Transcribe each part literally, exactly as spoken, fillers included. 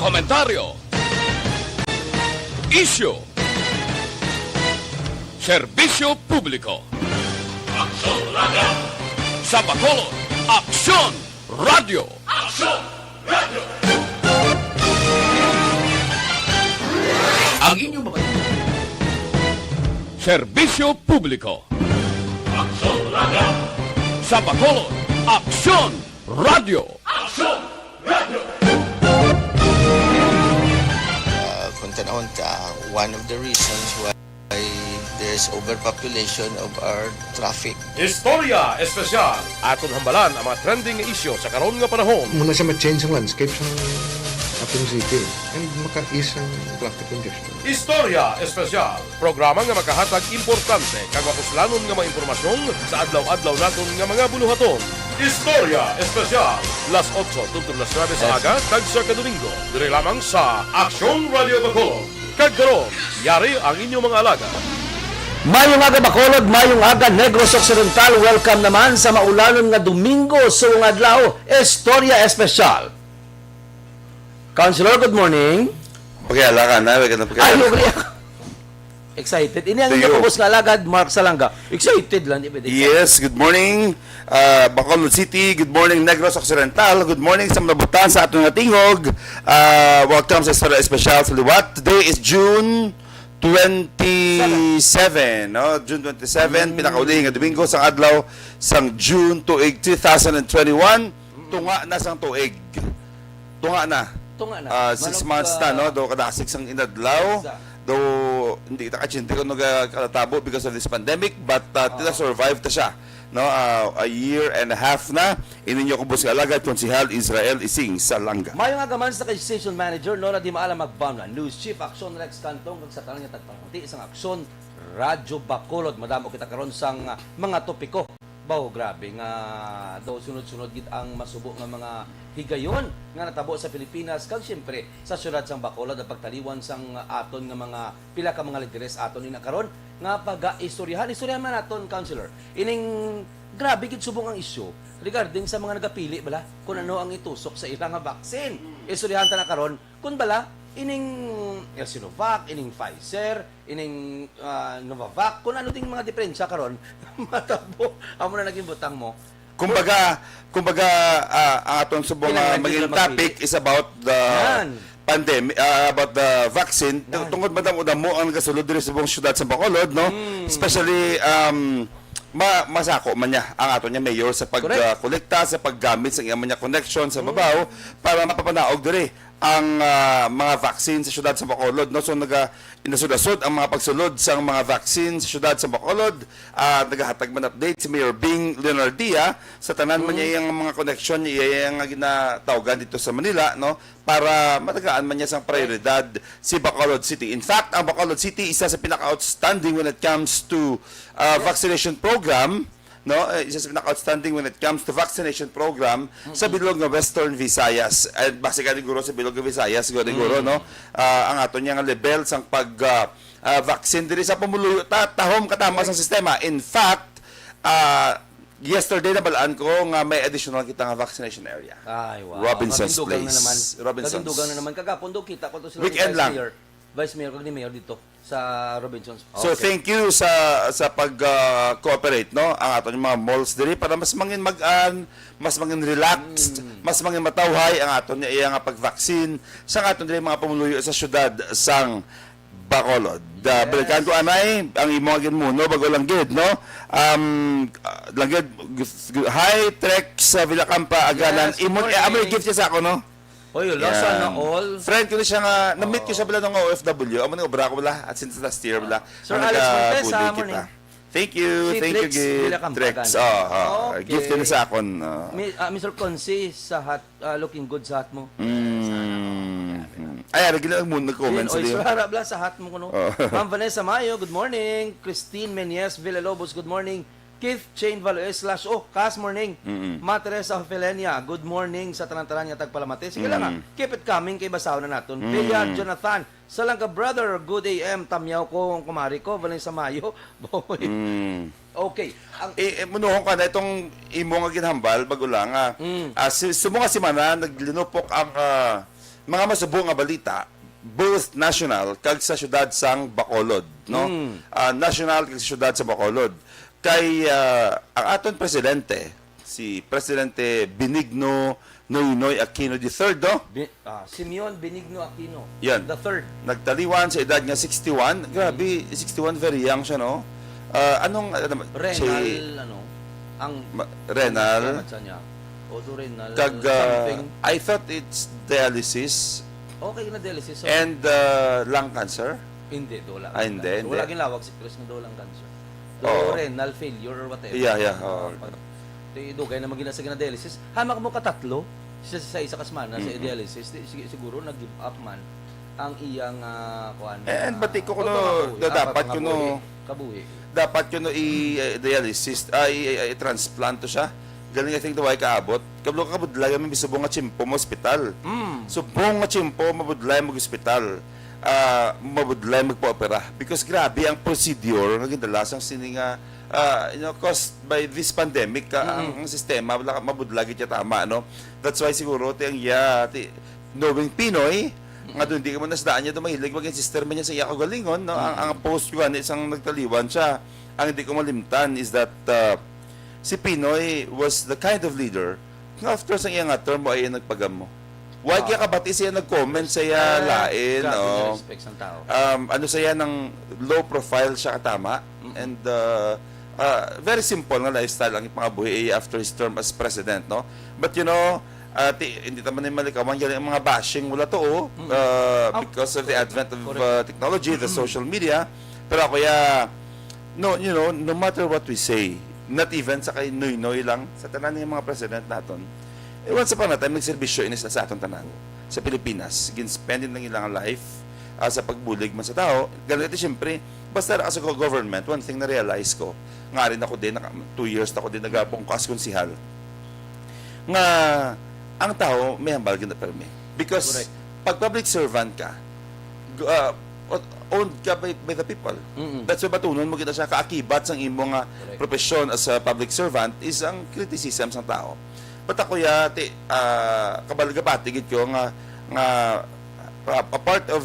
Komentaryo. Isyu. Serbisyo publiko. Aksyon Radio. Sa Bacolod, Aksyon Radio. Aksyon Radio. Ang inyong mga Serbisyo publiko. Aksyon Radio. Sa Bacolod, Aksyon Radio. Aksyon Radio. Uh, kung tanawon ta, one of the reasons why there's overpopulation of our traffic. Istorya Espesyal. Aton hambalan ang mga trending nga isyu sa karon nga panahon. Muna siya ma-change ang landscape sa ating city and maka-ease ang traffic congestion. Istorya Espesyal. Programa nga makahatag importante kag mapuslanon nga mga impormasyon sa adlaw-adlaw naton nga mga buluhaton. Istorya Espesyal. Las otso tubtob las nuebe sa aga, tagsa ka Domingo, diri lamang sa Aksyon Radio Bacolod. Kag karon, yari ang inyong mga alagad. Mayong aga Bacolod, mayong aga Negros Occidental. Welcome naman sa maulanon nga Domingo subong adlaw, Istorya Espesyal. Councilor, good morning. Pakiala ka na, wag ka na Ay, pakiala. okay. Excited. Ini ang Tuyo. inyong ubos nga alagad, Mark Salanga. Excited lang, di ba? Yes, good morning, uh, Bacolod City. Good morning, Negros Occidental. Good morning sa mga butan sa aton nga tingog. Uh, welcome sa Istorya Espesyal sa liwat. Today is June twenty-seven, no? June twenty-seven, pinakauli nga Domingo sang adlaw sang June tuig two thousand and twenty-one. Tunga na sang tuig. Tunga na. Tunga na. Ah, six Manok, months na, ah, no? Do kadasig sang inadlaw. Sa- Do hindi ta kachinte kung nagkatabo because of this pandemic, but uh, tila survive ta siya, no? Ah, a year and a half na. Ini inyo ubos nga alagad, Konsehal Israel Ising Salanga. Mayong aga man sa kay Station Manager Nora Di Maalam Magbanwa, News Chief Aksyon Rex Cantong, kag sa tanan nga tagpalamati sang Aksyon Radyo Bacolod. Madamo kita karon sang ah, mga topiko. Baw, grabe nga daw sunod-sunod gid ang masubo nga mga higayon nga natabo sa Pilipinas, kag siyempre sa siyudad sang Bacolod, ang pagtaliwan sang aton nga mga pila ka mga lideres aton ina karon nga pagaistoryahan. Istoryahan man naton, Councilor, ining grabe gid subong ang isyu regarding sa mga nagapili bala kung ano ang itusok sa ila nga vaccine. Istoryahan ta na karon kung bala ining, eh, Sinovac, ining Pfizer, ining ah, Novavax, kung ano ding mga diferensya karon. Matabo, amo na naging butang mo. Kumbaga, kumbaga ah, ang aton subong nga Kinahanglan maging sila magpili. Topic is about the Yan. pandemic, ah, about the vaccine. Yan. Tungod madamo-damo ang nagasulod diri subong siyudad sa Bacolod, no? Hmm. Especially um ma masako man niya ang aton nga mayor sa pag Correct. ah, kolekta, sa paggamit sa iyang mga connection sa Hmm. babaw para mapapanaog diri ang ah, mga vaccine sa siyudad sa Bacolod, no? So naga inasod-asod ang mga pagsulod sang mga vaccine sa siyudad sa Bacolod. Ah, nagahatag man update si Mayor Bing Leonardia sa tanan man niya iyang mga connection niya iyang nga ginatawgan dito sa Manila, no? Para matagaan man niya sang prioridad si Bacolod City. In fact, ang Bacolod City isa sa pinaka-outstanding when it comes to ah, vaccination program, no? Eh, isa sa pinaka-outstanding when it comes to vaccination program sa bilog nga Western Visayas. And base ka siguro sa bilog nga Visayas, siguro, siguro, no? Ah, ang aton niya nga level sang pag ah, ah, vaccine diri sa pumuluyo ta tahom katama sang sistema. In fact, ah, yesterday nabalaan ko nga may additional kita nga vaccination area. Ay, wow. Robinson's Kagindugang na Place. naman. Robinson's. Kagindugang na naman. Kagapon daw kita ko to sila Weekend Vice lang. Mayor. Vice Mayor kag ni Mayor dito sa Robinson's. So Okay. Thank you sa sa pag ah, cooperate, no, ang aton mga malls diri para mas mangin mag-an, mas mangin relaxed, Mm. mas mangin matawhay ang aton niya iya nga pag-vaccine sa aton diri mga pumuluyo sa syudad sang Bacolod. Da, Yes. Balikan ko anay ang imo nga ginmuno bago lang gid, no? Um, ah, lang gid, gus- gu- hi, Trex sa Villacampa, Aganan. Yes, good Imo, eh, morning. amo yung gift niya sa ako, no? Oy, wala, sana all. Friend ko ni siya nga, na-meet ko siya bala nung O F W. Amo nang obra ko bala, at since last year bala. Sir Ang Alex nagka-good Montesa, day kita. morning. Thank you, Si thank Trex you, gid. Villacampa, Trex. Aganan. Oh, oh. Okay. Gift din sa akon. Oh. Mi, ah, Mister Consi sa hat, ah, looking good sa hat mo. Mm. Ay, ara gila mo nag-comment Din, sa oy, diyo. Sir Harap lang sa hat mo kuno. Oh. Ma'am Vanessa Mayo, good morning. Christine Menyes Villalobos, good morning. Keith Chain Valois Lash, oh, Kas morning. Mm-mm. Ma Teresa Ofelenia, good morning sa tanan-tanan nga tagpalamati. Sige lang, ah. Mm. Keep it coming kay basaw na naton. Mm. Villar Jonathan, Salanga brother, good A M, tamyaw ko ang kumari ko, Vanessa Mayo. Boy. Mm. Okay. Ang Eh, eh, munuhon ka na itong imo nga ginhambal, bago lang, ah. Mm. Ah, si, sumo nga semana, naglinupok ang, ah, Mga masubo nga balita, both national kag sa siyudad sang Bacolod, no? Mm. Ah, national kag sa siyudad sa Bacolod. Kay, ah, ang aton presidente, si Presidente Benigno Noynoy Aquino the third, no? Bi-, ah, Simeon Benigno Aquino Yan. the third. Nagtaliwan sa edad nga sixty-one. Grabe, sixty-one, very young siya, no? Ah, anong, ano naman, Renal, si ano, ang ma-, renal. Ang sa niya. Odo renal Kag, ah, something. I thought it's dialysis Okay, na dialysis. So, and, ah, lung cancer. Hindi, do wala. Ah, hindi, So, hindi. wala ginlawag si Chris nga do lung cancer. Do Oo. renal failure or whatever. Yeah, yeah, Ah, oo. pag, di, dugay na magina sa ginadialysis. Hamak mo katatlo sa, sa isa ka semana sa Mm-mm. dialysis. Di, sige, siguro nag-give up man ang iyang, ah, kuwan, Eh, and ah, bati ko kuno, pagpangabuhi. da-, Ah, dapat pagpangabuhi. kuno, Kabuhi. dapat kuno i-, eh, dialysis, ah, i-, i-, i-transplant to siya. Galing, I think, daw ay kaabot. Kablo ka, kabudlay, may subong nga tiyempo mo ospital. Mm. Subong nga tiyempo, mabudlay mag-ospital. Ah, mabudlay magpa-opera. Because grabe ang procedure nga gindala sang sini nga, ah, you know, caused by this pandemic, ah, ang, Mm-mm. ang sistema, wala ka, mabudlay gid siya tama, no? That's why siguro, ti, ang iya, ti, knowing Pinoy, nga doon, di ka mo nasdaan niya, doon mahilig maging sister man niya sa iya kaugalingon, no? Ang, ang Mm-mm. post ko gani, isang nagtaliwan siya, ang hindi ko malimtan is that, uh, si Pinoy was the kind of leader nga after sang iya nga term, wa iya nagpagamo. Wa Ah. kaya kabati siya nag-comment sa iya Eh, lain, grabe nga oh. respect sang tao. Um, ano sa iya, nang low profile siya katama. Mm-mm. And, uh, uh, very simple nga lifestyle ang ipangabuhi iya after his term as president, no? But, you know, uh, ti-, hindi naman yung malikawan, yan ang mga bashing mula to, oh, Mm-mm. uh, Ah, because of the advent of, correct. uh, technology, the Mm-mm. social media. Pero ako, ya, no, you know, no matter what we say, not even sa kay Noynoy lang, sa tanan nga mga president naton, eh, once upon a time, nagserbisyo ini sa, sa aton tanan, sa Pilipinas. Gin-spend lang ilang life, ah, sa pagbulig man sa tao. Ganun ito, siyempre, basta ra sa go-, government, one thing na-realize ko, nga rin ako din, naka, two years na ako din nagapungkas konsihal, nga ang tao may hambal gid na permi. Because Correct. pag public servant ka, gu-, ah, o-, owned ka by, by the people. Mm-mm. That's why batunon mo kita siya, kaakibat sang imo nga Correct. profesyon as a public servant is ang criticism sang tao. But ako, ya, ti, ah, kabalgapati gid ko nga, nga, ah, a part of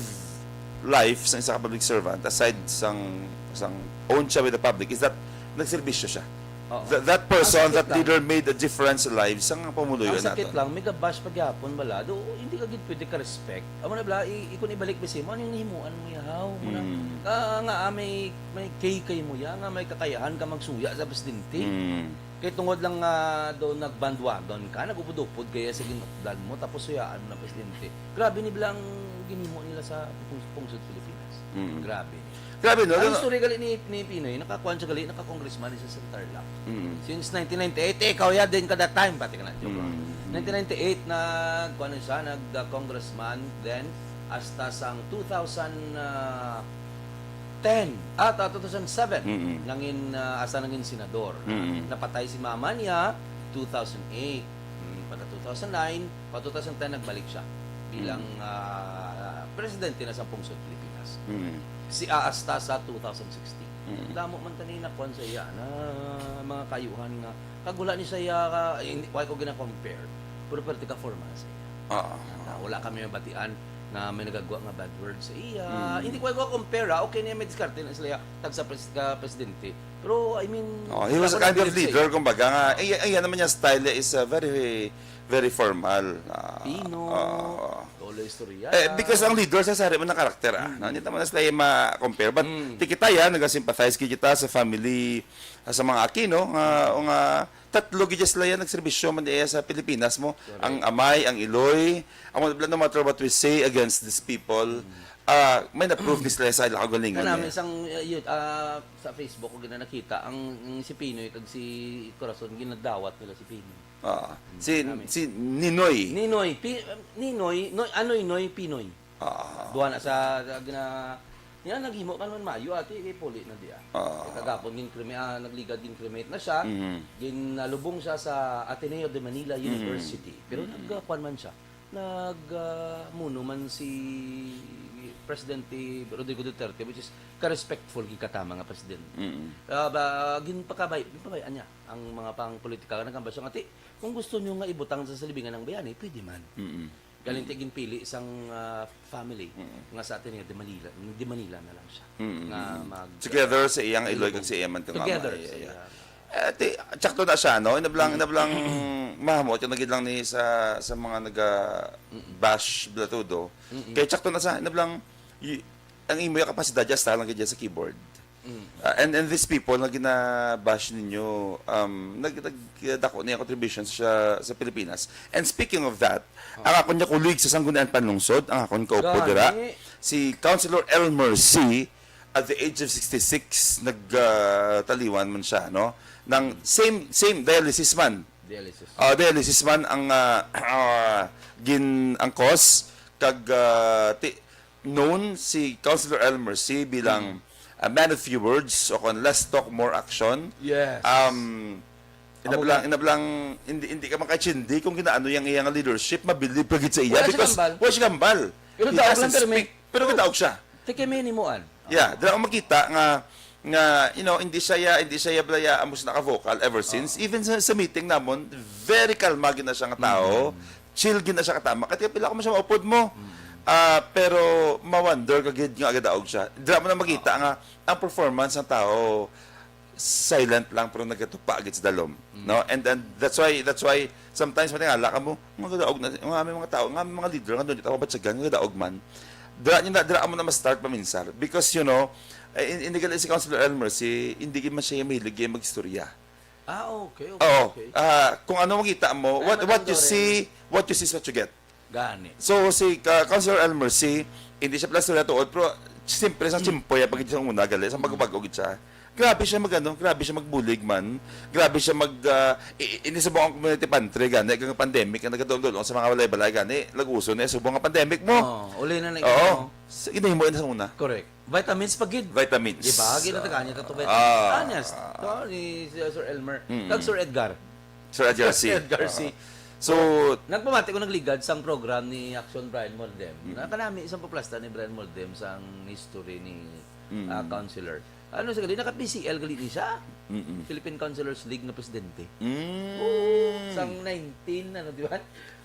life sa isa ka public servant, aside sang, sang own siya with the public, is that nagserbisyo siya. Oo. Th-, that person, Ang sakit that lang. leader made a difference sa lives sang pamuluyo Ang sakit naton. lang, may gabash pagyapon bala. Do, hindi ka gid pwede ka-respect. Amo na bala, i-, i-, kung ibalik ba sa imo, ano yung nahimuan mo, yahaw? Mo na, Mm. ah, nga, ah, may, may kay kay mo, ya, nga may kakayahan ka magsuya sa presidente. Mm. Kay tungod lang nga do nag-bandwagon ka, nag-upod-upod kaya sa ginupdan mo, tapos suyaan mo ng presidente. Grabe ni bala ang ginhimo nila sa pung-, pungsod Pilipinas. Mm. Grabe. Grabe, no? Ang Ano? history gali ni, ni Pinoy, nakakuan siya gali, naka-congressman siya sa Tarlac. Mm. Since nineteen ninety-eight, eh, ikaw ya din ka that time, pati ka na, joke lang. Mm. Nineteen ninety-eight, nag-, kuan na siya, nag-, uh, congressman, then, hasta sang two thousand, uh, ten, ah, ta-, two thousand seven, Mm-mm. nangin, ah, asa nangin senador. Mm-mm. Napatay si mama niya, two thousand eight. Mm, pagka two thousand nine, pa two thousand ten, nagbalik siya bilang, Mm. ah, presidente na sa pungsod Pilipinas. Mm. Si, ah, hasta sa two thousand sixteen. Mm. Damo man tani nakuan sa iya na mga kayuhan nga, kag wala ni sa iya ka, eh, hindi, wala ko gina-compare, pero pwerte ka formal sa iya. Ah. Ah, wala kami mabatian nga may nagagwa nga bad word sa iya. Mm. Hindi ko ko compare, ah. Okay niya, may diskarte na sila tag sa pres-, ka presidente. Pero, I mean, Oh, he was a wala ko kind of nabilib sa leader, iya. kumbaga nga, eh, eh, yan naman yung style niya is, uh, very, very formal. Ah, Pino, ah, Lolo Istoriano. Eh, because ang leader sa sari man na karakter, ah. Mm. No? Hindi naman na sila yung ma-compare. But Mm. ti kita yan, nag-sympathize kita sa family, ah, sa mga Aquino, nga, o nga, tatlo gid sila yan, nagserbisyo man diya sa Pilipinas mo. Correct. Ang amay, ang iloy, ang mga, no matter what we say against these people, Mm. ah, may na-prove ni sila sa ila kaugalingon Kana, niya. may isang, uh, yun, ah, sa Facebook ko gina nakita, ang, ang si Pinoy kag si Corazon, ginadawat nila si Pinoy. Ah, Mm, si, nami. si Ninoy. Ninoy, Pi-, Ninoy, Noy, Anoy, Noy, Pinoy. Ah. Duha na sa, sa gina-, yan, naghimo ka naman mayo, ati, kay puli na diya. Ah. Kay kagapon, gin-crema-, ah, nagligad, gin-cremate na siya. Mhm. Ginalubong siya sa Ateneo de Manila Mhm. University. Pero Mhm. nagkakuan man siya. Nag, ah, muno man si Presidente Rodrigo Duterte, which is ka-respectful gid katama nga presidente. Mhm. Ah, ba, ginpakabay-, ginpabay-an niya ang mga pang-politika. Nagkamba siya nga, "Ti, kung gusto niyo nga ibutang sa, sa libingan ng bayani, pwede man." Mhm. Galing ti ginpili sang, ah, family nga sa Ateneo de Manila, de Manila na lang siya. Mm, Nga mm. mag Together sa iyang iloy Ilibong. kag sa iya man kang Together mama. sa Yeah, yeah. iya. Eh, ti, tsakto na siya, no? Inablang, inablang mahamot yung nagid lang ni sa, sa mga naga-bash bla todo. Kay tsakto na siya, inablang, y- ang imo yung kapasidad, just lang gid sa keyboard. Uh, and, and these people na gina-bash ninyo, um, nag, nagdako niya contributions siya sa Pilipinas. And speaking of that, ang akon niya colleague sa Sangguniang Panlungsod, ang akon kaupo Gani. dira, si Councilor Elmer C, at the age of sixty-six, nagtaliwan man siya, no? Nang same, same dialysis man. Dialysis. Ah, dialysis man ang ah, ah, gin ang cause kag ah, ti, known si Councilor Elmer C bilang a man of few words o kon less talk, more action. Yes. Um, inablang, inablang, hindi, hindi ka makachindi kung ginaano yung iyang leadership, mabilib ka gid sa iya Wala siya because kambal. Wala siya kambal. Pero He daog doesn't lang, pero may- speak. Pero gitaog siya. Ti kay may nimuan. Yeah, dira ko makita nga nga you know, hindi siya hindi siya blaya amo sa naka-vocal ever since. Even sa, sa meeting namon, very kalma gid na siya nga tao. Chill gid na siya katama. Kaya pila ko man siya maupod mo. Ah, pero ma-wonder ka gid nga agadaog siya. Dira mo na makita nga ang performance ng tao silent lang pero nagatupa gid sa dalom, no? And then that's why that's why sometimes matingala ka mo, mga gadaog na, nga may mga tao, nga may mga leader nga doon, tao batyagan nga gadaog man. Dira niya na, dira mo na ma-start paminsar because you know, eh, in- inigal si Councilor Elmer si hindi gid man siya mahilig gid mag-istorya. Ah, okay, okay, Oo. okay. Ah, kung ano makita mo, Ay, what what you matando rin. see, what you see is what you get. Gani. So si uh, Councilor Elmer si hindi siya plastura tuod pero siyempre sa chimpoy pag sa una gali sa bago-bago gid siya. Grabe siya magano, grabe siya magbulig man. Grabe siya mag uh, i- ini subong ang community pantry gani kang pandemic ang nagadulong sa mga balay-balay gani. Lag-uso na subong ang pandemic mo. Oh, uli na na Oo. Sa ginahimo na sa una. Correct. Vitamins pa gid. Vitamins. Di ba? Gid na tagaan niya to vitamins. Ah. Ah, yes. To ni si Sir Elmer. Kag Sir Edgar. Sir Edgar C. Edgar C. So, Nagpamati ko nagligad sang program ni Action Brian Moldem. Na kanami isang paplasta ni Brian Moldem sang history ni ah, counselor. Ano sa gali, naka-P C L gali ni siya. Philippine Counselors League nga presidente. mm, Oo, sang nineteen, ano, di ba?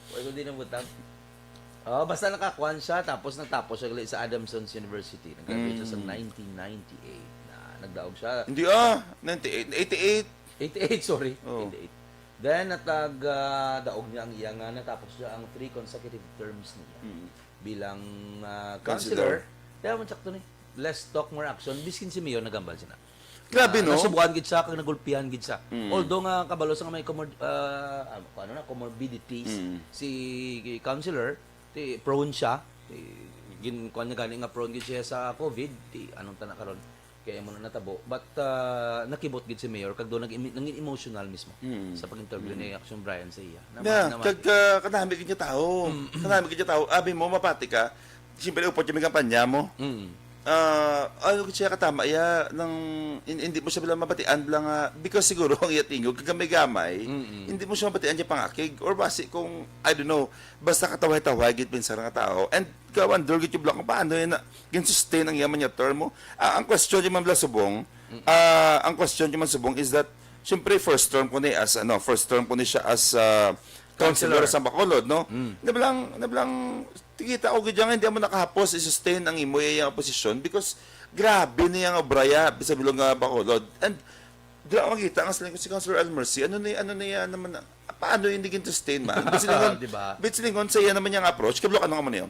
Wala ko din ang butang. Oh, basta nakakuan siya, tapos nagtapos siya gali sa Adamson's University. Nag-graduate siya sa nineteen ninety-eight. Na, nagdaog siya. Hindi ah, ninety-eight, eighty-eight. eighty-eight, sorry. Oh. eighty-eight. Then, natag, ah, daog niya ang iya nga natapos siya ang three consecutive terms niya bilang ah, Counselor. counselor. Kaya man sakto ni, less talk, more action. Biskin si Mayor nagambal siya na. Grabe, Ah, no? Nasubuan gid siya kag nagulpihan gid siya. Although nga kabalo sa nga may comor- ah, ah, ano na, comorbidities si counselor, ti prone siya. Ti, gin kuan niya gani nga prone gid siya sa COVID. Ti anong tana karon? Kaya mo na natabo. But ah, nakibot gid si Mayor kag do nag nangin emotional mismo sa pag-interview ni Action Brian sa iya. Na, Yeah, na- kag uh, kanami gid nga tao. Kanami gid nga tao. Abi mo mapati ka. Siyempre upod kami kampanya mo. Mm. Ah, ano gid siya katama iya nang hin- hindi mo siya bilang mabatian lang nga because siguro ang iya tingog kag gamay-gamay, hindi mo siya mabatian niya pangakig or basi kung I don't know, basta kataway-taway gid pinsar nga tao. And ka-wonder gid yung lang kung paano yun na gin-sustain ang iya man niya term mo. Ah, ang question yung man subong, ah, ang question yung man subong is that syempre first term ko ni as ano, first term ko ni siya as ah, counselor Counselor. Sa Bacolod, no? Nablang nablang tikita ko gid nga hindi mo nakahapos i-sustain ang imo iyang posisyon because grabe niya nga obraya sa bilog nga Bacolod. And dira ko makita nga sa lingkod si Councilor Elmer C, ano ni ano niya naman na- paano yung naging sustain man? Bitsi lingon, Di ba? bitsi lingon sa iya naman niyang approach. Kablo ka ano nga mo niyo?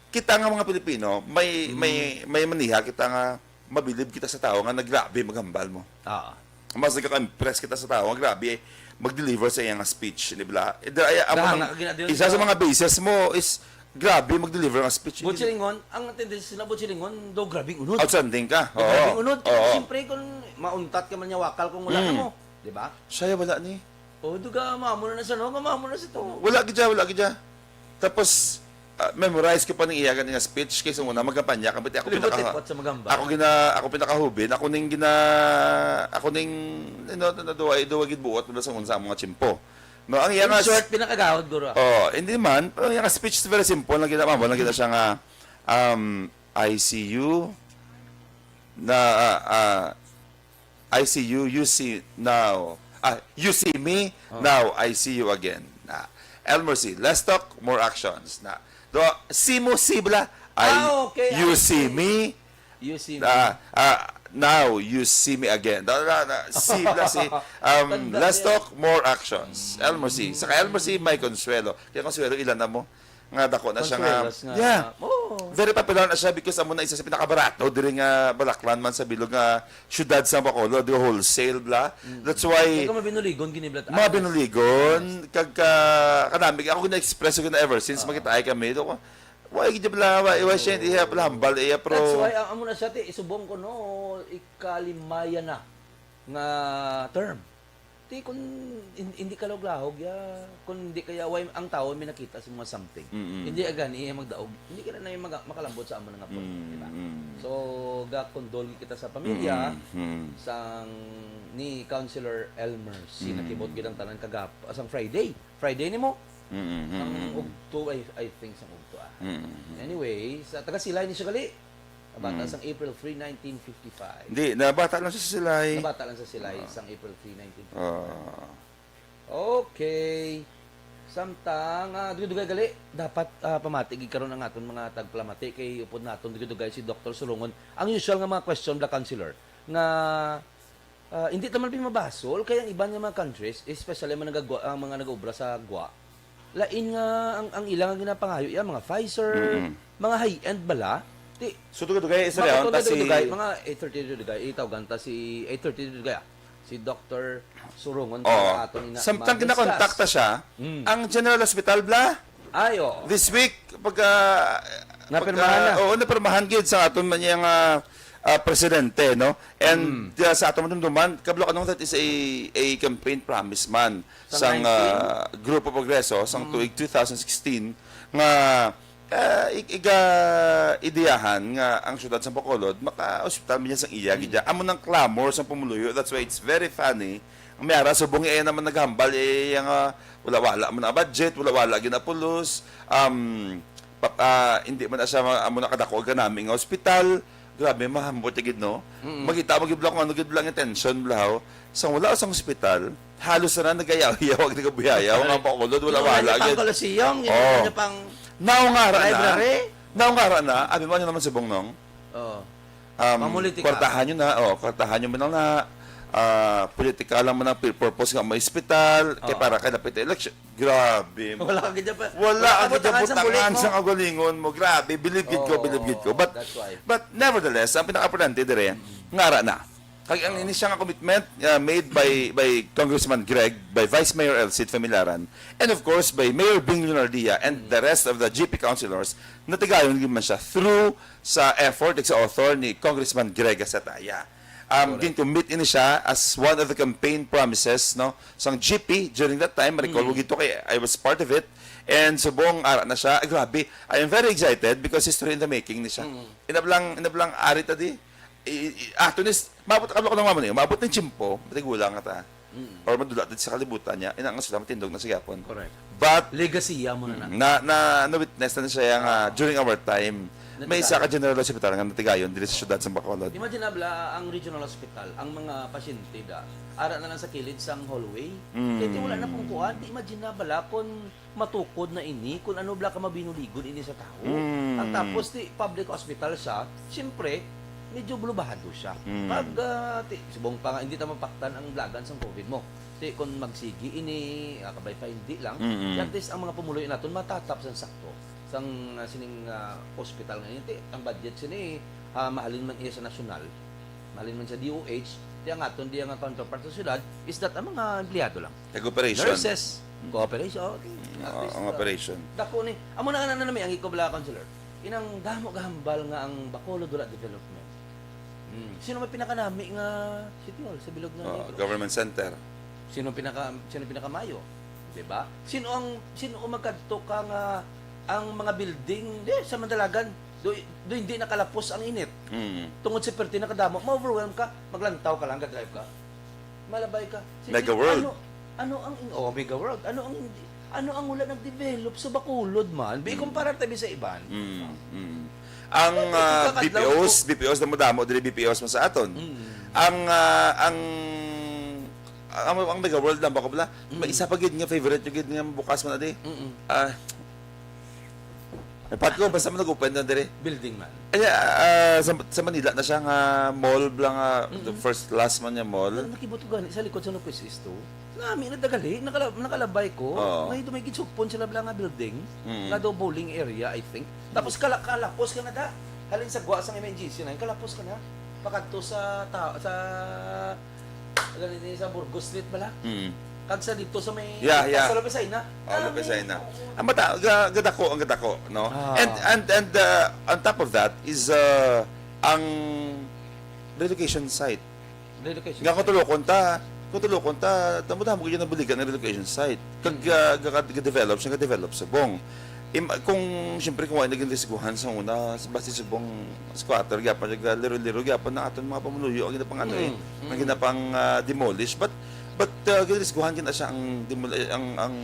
Kita nga mga Pilipino, may may may maniha kita nga mabilib kita sa tao nga nagrabe maghambal mo. Ah. Mas nagka-impress kita sa tao nga grabe mag-deliver sa iyang speech, di ba? Eh, dahil, amo Dahil nang- nga, ginadil- isa sa mga basis mo is grabe mag-deliver ang speech. Butchilingon, ang tendency na Butchilingon, do grabing unod. Outstanding ka. Do grabing Oo. unod. Oo. Siyempre, kung mauntat ka man niya wakal kung wala ka mo. Di ba? Siya wala ni. O, duga, mamo na sa no, nga mamo na sa to. Wala gid siya, wala gid siya. Tapos ah, memorize ko pa ning iya gani nga speech kay sa una magkampanya kami ako Libot pinaka ipot sa magamba. Ako gina ako pinakahubin, ako ning gina ako ning you know, na duwa duwa gid buot mula sa una sa mga tsimpo. No, ang iya In nga short, pinakagawad, guro. Oh, hindi man, pero ang iya nga speech is very simple, lang gina mo, lang gina siya nga um I see you na ah, ah, I see you, you see now. Ah, you see me, now I see you again. Na, Elmer C, less talk, more actions. Na, do, si mo, si bla. Ay, Ah, okay, you I see see. me. You see me. Ah, ah, now you see me again. Da, da, da, si bla, si. Um, Tanda less niya. talk, more actions. Elmer C. Saka Elmer C, may Consuelo. Kaya Consuelo, ilan na mo? Nga dako na siya nga. Consuelos nga. Yeah. Oo. Very popular na siya because amo na isa sa pinakabarato diri nga balaklan man sa bilog nga syudad sa Bacolod, di wholesale bla. That's why Kaya kung mabinuligon, giniblat. mga binuligon, kag ka, kanami, ako gina-express ko na ever since magkitaay kami. Do ko, why gid bla, why, why siya, iya bla, hambal, iya, pro. That's why, ang amo na siya, ti, isubong ko, no, ikalimaya na nga term. Ti, kung hin- hindi ka lahog-lahog, ya, kung hindi kaya, why, ang tao may nakita sa mga something. Mm-mm. Hindi agani, iya magdaog. Hindi ka na, na mag- makalambot sa amo nga po. Di ba? Mm-mm. So, gakondol kita sa pamilya, Mm-mm. sang ni Councilor Elmer, si Mm. nakibot gid ang tanan kagap, sang Friday. Friday ni mo? Mm-mm. Ang Mm-mm. ugto, I, I think, sang ugto ah. Mm-mm. Anyway, sa taga Silay ni siya gali. Nabata Mm. sang April three, nineteen fifty-five. Hindi, nabata lang siya sa Silay. Nabata lang sa Silay sang April three, nineteen fifty-five. Ah. Okay. Samtang, ah, dugay-dugay gali, dapat ah, pamati gid karon ang aton mga tagpalamati kay upod naton dugay-dugay si Doctor Sulungon. Ang usual nga mga question, Black Counselor, nga ah, hindi ta man pin mabasol kay ang iban nga mga countries, especially ang mga nagagwa, ang mga nag-obra sa gwa, lain nga ang, ang ilang nga ginapangayo ya mga Pfizer, Mm-mm. mga high-end bala. Ti, So, dugay-dugay, isa Mga rin, katulad ta si... dugay, mga eight thirty dugay, itawgan ta si eight thirty dugay, ah. Si Doctor Surungon Oo. para aton ina- Samtang ma-discuss. Kinakontakta siya, Mm. ang General Hospital, bla? Ay, oo. This week, pagka... Napirmahan na. Oo, napirmahan gid sa aton man yang ah, ah, presidente, no? And Mm. ah, sa aton madumduman, kablo ka nung that is a, a campaign promise man Sa sang nineteen? ah, Grupo Progreso, sang Mm. tuig two thousand sixteen, nga ah, ig- iga ideyahan nga ang syudad sa Bacolod maka-hospital man sang iya gid. Amo nang clamor sa pumuluyo. That's why it's very funny. Ang may ara subong iya naman naghambal, eh, nga wala-wala man ang budget, wala-wala ginapulos. Um, pa- ah, hindi man na siya ma- amo na kadako ang kanami nga ospital. Grabe, mahambot ya gid, no? Magita mo gid bla kung ano gid bla ang intention bla, ho. Sang wala sang ospital, halos na nagayaw-yaw ang nagabuyayaw nga Bacolod, wala-wala Yung ano gid. pang Coliseum, yung Oo. ano pang Naungara na. library. Naungara na. Abi mo ano naman subong, nong? Oh. Um, Pamulitika. Kwartahan nyo na, oh, kwartahan nyo man lang na, ah, politika lang man ang pi- purpose nga may ospital, kay Oo. para kay lapit election. Grabe. Wala ka gid pa. Wala ang Wala ka butangan sa butangan bulik mo. sa kaugalingon mo. Grabe, believe gid ko, Oh, believe gid ko. But, that's why. but nevertheless, ang pinaka-importante dire, ngara na. Kag ang ini siya nga commitment uh, made by by Congressman Greg, by Vice Mayor Elcid Familaran, and of course by Mayor Bing Leonardia and the rest of the G P councilors, natigayon gid man siya through sa effort sa author ni Congressman Greg Gasataya. Um, gin-commit ini siya as one of the campaign promises, no, sang G P during that time. Recall mo gito kay I was part of it. And subong ara na siya. Ay, grabe. I am very excited because history in the making ni siya. Inablang, inablang ari ta di. I, i, ato ni, maabot ka lang mo ni, maabot ni tiyempo, matigulang nga ta. Or madula dito sa kalibutan niya, ina nga sila matindog na sa gyapon. Correct. But, Legacy mo na na. na, na, na-witness na siya nga during our time. May isa ka Natigayon. General Hospital nga natigayon diri sa syudad sa Bacolod. Imagine abla ang regional hospital, ang mga pasyente da, ara na lang sa kilid sang hallway. Mm. Kaya wala na pong kuan, di imagine na bala kung matukod na ini, kung ano bala ka mabinuligon ini sa tao. Mm. Ang tapos di public hospital siya, siyempre, medyo bulubahado siya. Mm. Pag, ah, ti, subong pa nga, hindi ta mapaktan ang blagan sang COVID mo. Ti, kung magsigi ini, ah, kabay pa hindi lang, Mm-mm. at least ang mga pumuloy naton matatap sang sakto. Sang, ah, sining, ah, hospital nga ini, ti, ang budget sini, ah, mahalin man iya sa nasyonal, mahalin man sa D O H, ti ang aton diya nga counterpart sa syudad is that ang mga empleyado lang. Nag-operation. Nurses, cooperation. Okay. At Oo, least, ang ah, operation. Dako ni, amo na nga na nami ang ikaw bala, Counselor. Inang damo gahambal nga ang Bacolod wala development. Hmm. Sino may pinakanami nga City Hall sa bilog nga Oh, Negros? government center. Sino pinaka sino pinakamayo? 'Di ba? Sino ang sino ang magkadto ka nga ang mga building di sa Mandalagan do, do hindi nakalapos ang init. Mm. Tungod sa perti nakadamo, ma-overwhelm ka, maglantaw ka lang, ga-drive ka. Malabay ka. Sige, Mega World. Ano, ano ang in- oh, Mega World. Ano ang hindi ano ang wala nag-develop sa Bacolod man? Bi kumpara tabi sa iban. Mm, mm. Ang Ay, ah, pagkakadlaw B P Os, ko. B P Os na madamo dili B P Os man sa aton. Mm. Ang ah, ang ang, ang Mega World lang ba ko pala? May isa pa gid nga favorite yung gid nga bukas man adi. Mm-mm. Ah, ay, Pat ko, basta man nag-open na dire. Building man. Ay, ah, sa, sa Manila na siya nga mall bla nga the first class man niya mall. Nakibot ko gani sa likod sa Lopez East to. Nami na dagali, nakala, nakalabay ko. Oo. May dumay ginsugpon sila bla nga building. Mm. Nga daw bowling area, I think. Tapos kala, kalapos ka na da. Halin sa gwa sang M N G C na, kalapos ka na. Pakadto sa ta, sa gani sa Burgos Street bala. Mm. Kag sa dito sa may Yeah, yeah. Sa Lopez Aina. Oh, Lopez Aina. Ang mata, ga, gadako, ang gadako, no? Ah. And and and uh, on top of that is uh, ang relocation site. Relocation. Nga kung tulokon ta, kung tulokon ta, damo-damo gyud nabuligan ang relocation site. Kag uh, ga, ga-develop siya, ga-develop subong. Im, kung siyempre kung wala naging risguhan sa una, sa basta subong squatter gyapon, nagaliro-liro gyapon na aton mga pamuluyo ang ginapang ano eh, Mm, ang ginapang uh, demolish, but but uh, ginrisguhan gina siya ang demol ang ang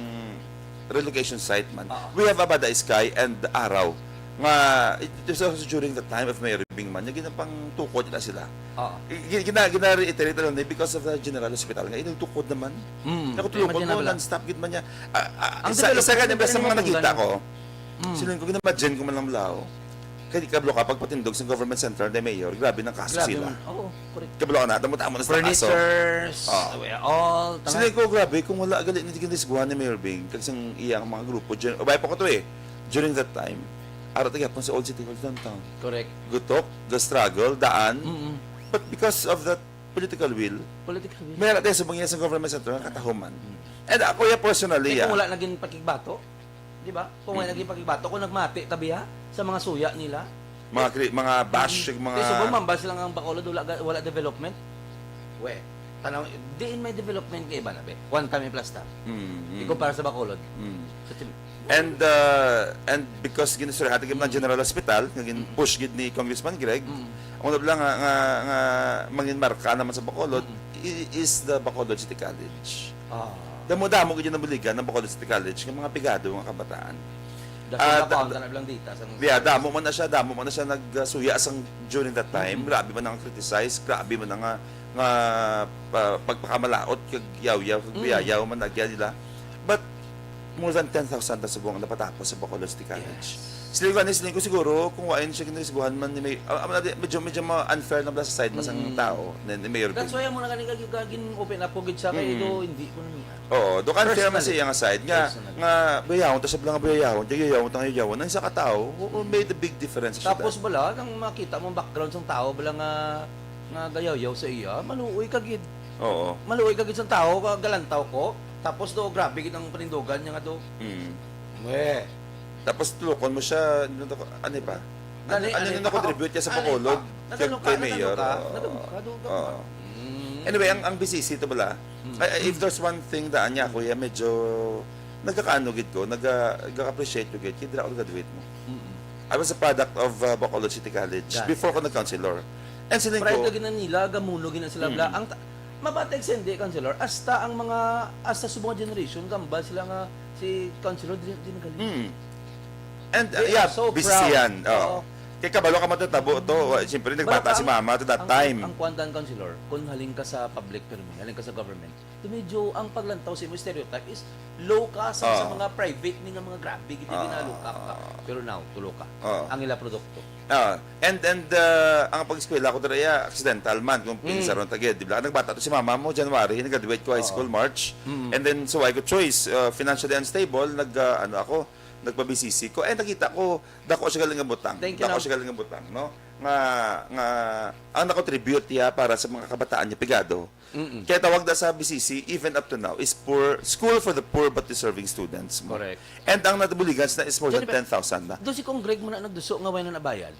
relocation site man. Ah. We have Abada Iskay and Araw nga it, it was also during the time of Mayor Bing man, nga ginapang tukod na sila. Ah. Gi- Gina, gina-reiterate lang ni because of the General Hospital nga inugtukod naman. Mm. Nakutulukod Imagine na mo, bala. Non-stop gid man niya. Ah, ah, Ang isa, isa development gani din basta mo mga kung nakita gani. ko. Mm. Siling ko, gina-imagine ko man lang lao. Kaya di kablo ka pagpatindog sa government center ni Mayor, grabe ng kaso Grabe sila. Man. Oo, correct. Kablo ka na, damo-damo na sa kaso. Furnitures, Ah. we are all, tama? Siling ko, grabe, kung wala gali ni ginrisguhan ni Mayor Bing, kag sang iyang mga grupo, dur- o, pa ko to eh, during that time, ara ta gyapon sa Old City Hall downtown. Correct. Gutok, ga-struggle, daan. Mm-mm. But because of that political will, Political will. may ara tayo sa mga sa government center, nga katahuman. And ako, yeah, personally, Eh, yeah. Kung wala naging pakigbato, di ba? Kung wala naging pakigbato, kung nagmati tabiha sa mga suya nila, Mga, kri- mga bash, yung mga... Kaya subong mambal sila nga ang Bacolod, wala, wala development. We, tanaw, diin may development kay iba na, be. One time plus ta. Mm, mm, Ikumpara sa Bacolod. mm. Sa Chile. And uh, and because ginistoryahan ta gid ng General Hospital, nga gin-push gid ni Congressman Greg, Mm. ang una lang nga, nga, nga mangin marka naman sa Bacolod i- is the Bacolod City College. Ah. Damo-damo gid yung nabuligan ng Bacolod City College ng mga pigado nga kabataan. That's Ah, the da- da, na lang data sa Yeah, damo man na siya, damo man na siya nagsuya sang during that time. Grabe man ang criticize, grabe man ang nga, nga pa, pagpakamalaot kag yawyaw kag biyayaw man nagya nila. But more than ten thousand na subong ang napatapos sa Bacolod City College. Siling ko, siling ko siguro kung wain siya ginrisguhan man ni may ah, ah, medyo medyo ma unfair na bala sa side man sang tao ni, ni Mayor That's Bing. Why mo na gani kag gin open up ko gid siya kay do hindi ko na niya. Oo, do ka unfair man sa Personally. Iyang side nga Personally. nga bayahon ta sa mga bayahon, di yawon ta nga yawon. Ang isa ka tao, oo, made a big difference siya. Tapos bala, nang makita mo ang background sang tao bala nga nga gayawyaw sa iya, maluoy ka gid. Oo. Maluoy ka gid sang tao, ka galantaw ko. Tapos do grabe gid ang panindugan niya nga do. Mm. We. Tapos tulokon mo siya, ano, to- ano pa? Ano, Dali, ano ano na pa? na-contribute niya sa Ano Bacolod pa? kay, Nagano ka? kay Nagano Mayor? ka? Oo. Nagano ka? Doon ka Oo. pa? Mm. Anyway, ang, ang B C C to bala, Mm. ay, ay, if there's one thing daan niya, kuya, medyo nagkakaano gid ko, nag, nag-appreciate ko gid, kidra ako graduate mo. Mm-mm. I was a product of uh, Bacolod City College Gani. Before ko nag-councilor. And siling Pride ko, lagi na nila, gamuno gina sila bla. Ang ta- mabatay sa hindi, Councilor, hasta ang mga, hasta subong generation, gambal sila nga si Councilor di, di nagaling. Mm. And uh, They yeah, are so busy proud. Yan. Oo. Oo. Kaya kabalo ka matutabo to. Siyempre, nagbata Bala si ang- mama to that ang, time. Ang kuwan daan, Councilor, kung halin ka sa public permi, halin ka sa government, to medyo ang paglantaw sa imo stereotype is low ka sa, sa Oo. mga private ni nga mga grabe, gid Oo. na low ka. Pero now, tulo ka. Oo. Ang ila produkto. Ah, and and uh, ang pag-eskwela ko dira iya accidental man kung pinsaron ta gid, di ba? Nagbata to si mama mo January, nag-graduate ko high school March. Mm. And then so I could choice uh, financially unstable, nag uh, ano ako, nagpa-B C C ko. Eh nakita ko dako siya galing nga butang. Thank you, Dako Nam. Siya galing nga butang, no? Nga nga ang na-contribute niya para sa mga kabataan niya pigado. Mm-mm. Kaya tawag na sa B C C even up to now is poor school for the poor but deserving students. Mo. Correct. And ang nabuligan na is more than Sorry, ten thousand na. Do si Kong Greg mo na nagduso nga way na nabayad?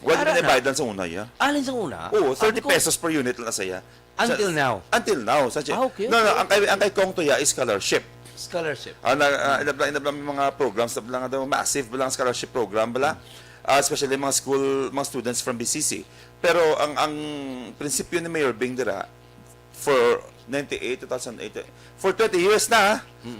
Wala Ara na na. Bayad lang sa una, ya. Alin sa una? Oo, thirty Sabi ko, pesos per unit lang na saya. Until Sa- now? Until now. Sa, Ah, okay, no, no, okay. Ang kay ang kay Kong Tuya is scholarship. Scholarship. Ah, na, ah, inabla, inabla may mga programs, inabla nga daw massive lang scholarship program bala. Ah, especially mga school, mga students from B C C. Pero ang ang prinsipyo ni Mayor Bing dira for ninety-eight, two thousand eight, for twenty years na, ha?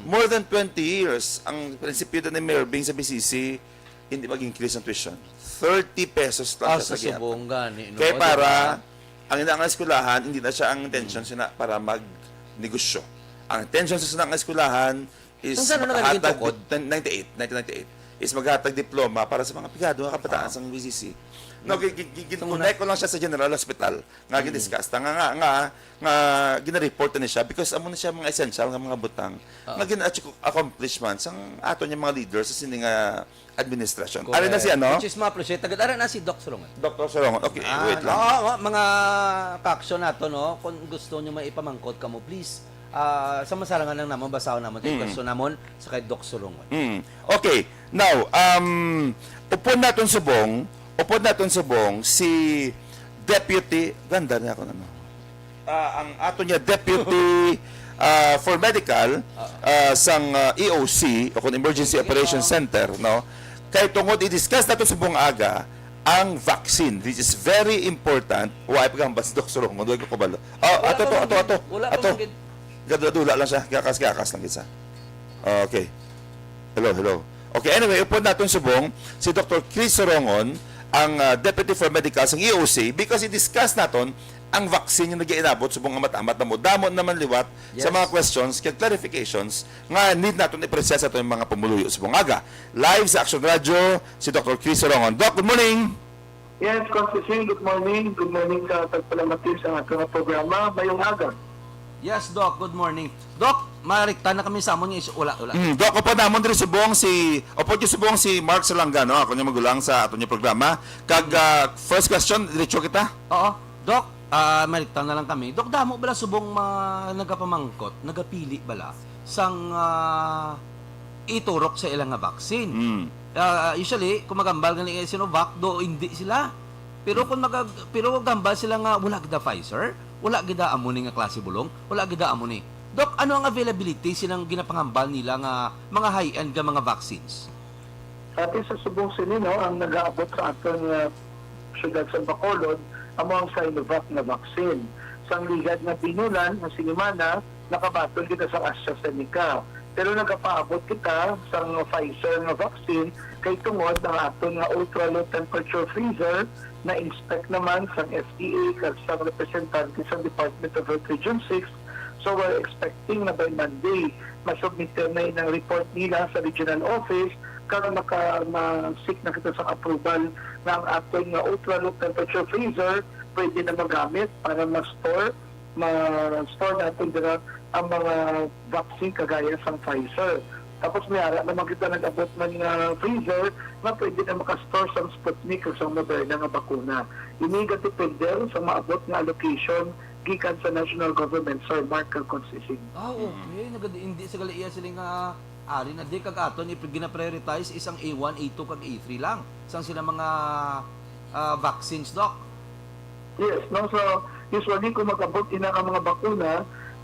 More than twenty years, ang prinsipyo ni Mayor Bing sa B C C, hindi mag-increase ang tuition. Thirty pesos lang Ah, siya sa sa gihapon. subong gani, no? Kaya Di para, ba? Ang ina nga eskwelahan, hindi na siya ang intention siya na para mag negosyo. Ang intention sa sina nga eskwelahan is Ang saan na naging maghatag tukod? Di-, ninety-eight, nineteen ninety-eight, is maghatag diploma para sa mga pigado nga kabataan Ah. sang V C C. No, gi-, gi-, gi-, Ang gin-connect ko lang siya sa General Hospital nga Mm. gin-discuss ta, nga, nga, nga, nga gina-report na siya because amo na siya mga essential nga mga butang Ah. nga gina-achieve accomplishments ang ato niya mga leaders sa sini nga administration. Ari na si Correct. ano? Which is ma-appreciate. Tagad-, ara na si Doc Solongon. Doctor Solongon. Okay, Ah, wait lang. Oo, oo, mga ka-aksyon nato, no? Kung gusto nyo may ipamangkot kamo, please, ah, sa masarangan lang namon, basahon namon, kay Mm. question namon sa kay Doc Solongon. Mm. Okay. Now, um, upod naton subong, upod naton subong si Deputy, ganda niya ako, ano? Ah, ang ato niya Deputy, ah, for Medical, Ah. ah, sang, ah, E O C o kung Emergency Sige, Operations ah. Center, no? Kay tungod i-discuss nato subong aga ang vaccine, which is very important. Wa ay paghambal si Doc Solongon, wa ko kabalo. Ah, Wala ato pa to, man ato, gid, ato. wala pa Ato. man gid. Gadula-dula lang siya, gakas-gakas lang gid siya. Ah, okay. Hello, hello. Okay, anyway, upod naton subong si Doctor Chris Sorongon, ang, ah, Deputy for Medical sang E O C, because i-discuss naton ang vaccine nga nagainabot subong amat-amat na mo. Damo naman liwat sa Yes. mga questions kag clarifications nga need naton i-present sa aton mga pumuluyo subong aga. Live sa Action Radio, si Doctor Chris Sorongon. Doc, good morning! Yes, Congressman, good morning. Good morning sa tagpalamati sa ato nga programa. Mayong aga. Yes, Doc. Good morning. Doc, marikta na kami sa amon nga is-, wala, wala. Mm, Doc, upod namon diri subong si, upod gyud subong si Mark Salangga, no? Ako niya magulang sa ato niya programa. Kag, ah, first question, diretso kita. Oo. Doc, ah, marikta na lang kami. Doc, damo bala subong ma-, nagapamangkot, nagapili bala sang, ah, iturok sa ila nga vaccine. Mm. Ah, usually, kung magambal nga ni Sinovac, do hindi sila. Pero kung magag-, pero gambal sila nga wala gid Pfizer, wala gid amo ni nga klase bulong, wala gid amo ni. Doc, ano ang availability silang ginapangambal nila nga mga high-end nga mga vaccines? Ati sa subong sini, no, ang nagaabot sa aton nga syudad sa Bacolod amo ang Sinovac nga vaccine. Sang ligad nga binulan nga sinimana, nakabaton kita sa AstraZeneca. Pero nagapaabot kita sang Pfizer nga vaccine kay tungod ang aton nga ultra low temperature freezer na-inspect naman sang F D A kag sang representante sang Department of Health Region six. So, we're expecting na by Monday, masubmit na inang report nila sa regional office kag maka-, ma-seek na kita sa approval nga ang aton nga ultra low temperature freezer pwede na magamit para ma-store, ma-store natin dira ang mga vaccine kagaya sang Pfizer. Tapos may ara naman kita nag-abot man nga freezer nga pwede na maka-store sang Sputnik o sang Moderna nga bakuna. Ini gadepende sa maabot nga allocation gikan sa national government, Sir Mark kag Constantine. Ah, okay. Nagadi-, hindi sa gali iya sila nga ari na di kag aton ip-, gina-prioritize is ang A one, A two kag A three lang sang sila mga, ah, vaccines, Doc. Yes, no? So, usually, kung mag-abot ina ang mga bakuna,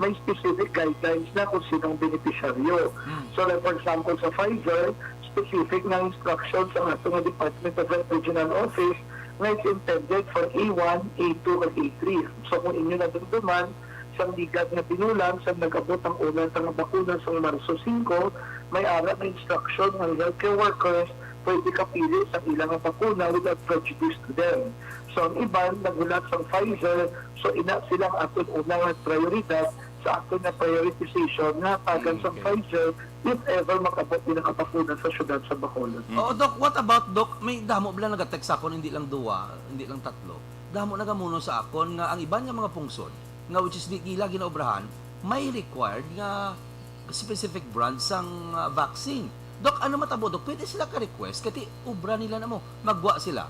may specific guidelines na kung sino ang benepisyaryo. Hmm. So, like, for example, sa Pfizer, specific na instructions ang ato nga Department of Health Regional Office nga it's intended for A one, A two, and A three. So, kung inyo nadumduman, sa ligad nga binulan, sa nag-abot ang una sa nga bakuna sa Marso singko, may ara nga instruction nga ang healthcare workers pwede kapili sa ila nga bakuna without prejudice to them. So, ang iban naghulat sang Pfizer, so ina sila ang aton una nga prioridad sa aton nga prioritization nga hatagan sang Okay. Pfizer if ever makabot din ang kapakuna sa syudad sa Bacolod. Mm. Oo, Doc, what about, Doc? May damo bala nag-text sa akon, hindi lang duwa, hindi lang tatlo. Damo nagamuno sa akon nga ang iban nga mga pungsod, nga which is di nila ginaobrahan, may required nga specific brand sang, ah, vaccine. Doc, ano matabo, Doc? Pwede sila ka-request, kati obra nila na mo, magwa sila.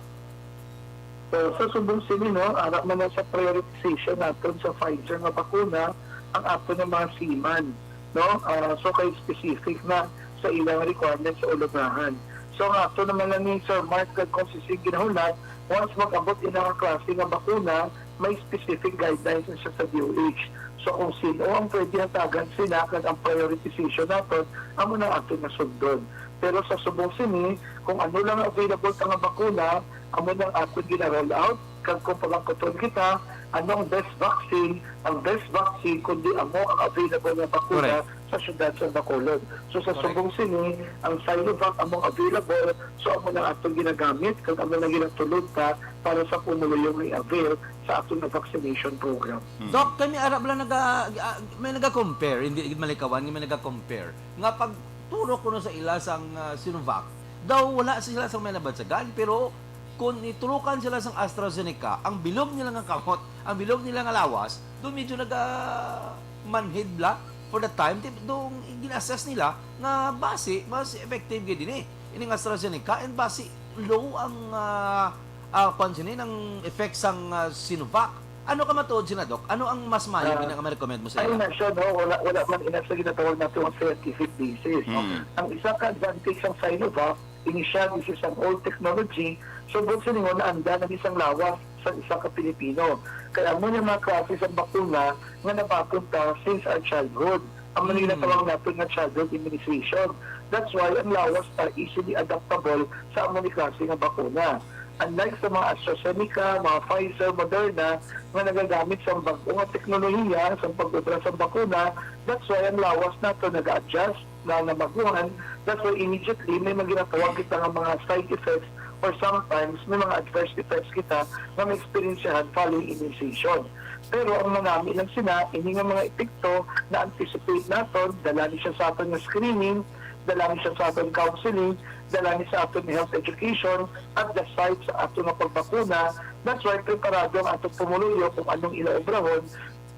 So, sa subong sini, no, ara man na sa prioritization naton sa Pfizer nga bakuna, ang aton nga mga seaman, no? Ah, so, kay specific na sa ilang requirements sa ulubahan. So, ang ato naman lang ni Sir Mark kag Constantine ginahulat, once mag-abot ina nga klase nga bakuna, may specific guidelines na siya sa D O H. So, kung sino ang pwede hatagan sila kag ang prioritization naton, amo na aton nga sundon. Pero sa subong sini, kung ano lang available ta nga bakuna, amo nang aton gina-roll out, kag kung pamangkuton kita, anong best vaccine, ang best vaccine, kundi amo ang available nga bakuna Correct. sa siyudad sa Bacolod. So, sa Correct. Subong sini, ang Sinovac among available, so amo na atong ginagamit, kag amo na ginatulod ta para sa pumuluyo nga i-avail sa aton nga vaccination program. Mm. Doc, kami ara bala naga-, ah, may naga-compare, hindi gid malikawan nga may naga-compare. Nga pagturo kuno sa ila sang, ah, Sinovac, daw wala sila sang may nabansagan, pero kung iturukan sila sang AstraZeneca, ang bilog nila nga kamot, ang bilog nila nga lawas, doon medyo naga-manhid bala for the time, ti-, doon gina-assess nila nga basi mas effective gid ini, ining AstraZeneca, and basi low ang, ah, ah, kwan sini, ang effect sang, ah, Sinovac. Ano ka matuod sina, Doc? Ano ang mas maayo Ah, nga ma-recommend mo sa ayun ila? Na siya, no? Wala, wala man ina sa ginatawag nato ang scientific basis. Hmm. Ang isa ka advantage sang Sinovac, initial, this is an old technology, subong sini nga naanda na ni sang lawas sa isa ka Pilipino. Kaya amo niya mga klase sa bakuna nga nabaton ta since our childhood. Ang mga Hmm. ginatawag nato nga childhood immunization. That's why ang lawas ta easily adaptable sa amo ni klase nga bakuna. Unlike sa mga AstraZeneca, mga Pfizer, Moderna, nga nagagamit sa bag-o nga teknolohiya sa pag-obra sa bakuna, that's why ang lawas nato nag-adjust na namaguhan. That's why immediately may mga ginatawag kita nga mga side effects or sometimes may mga adverse effects kita nga ma-experiensyahan following immunization. Pero ang manami lang sina, ini nga mga epekto na-anticipate naton, dala ni siya sa aton nga screening, dala ni siya sa aton counseling, dala ni sa aton health education, at the site sa aton nga pagbakuna. That's why preparado ang atong pumuluyo kung anong ila obrahon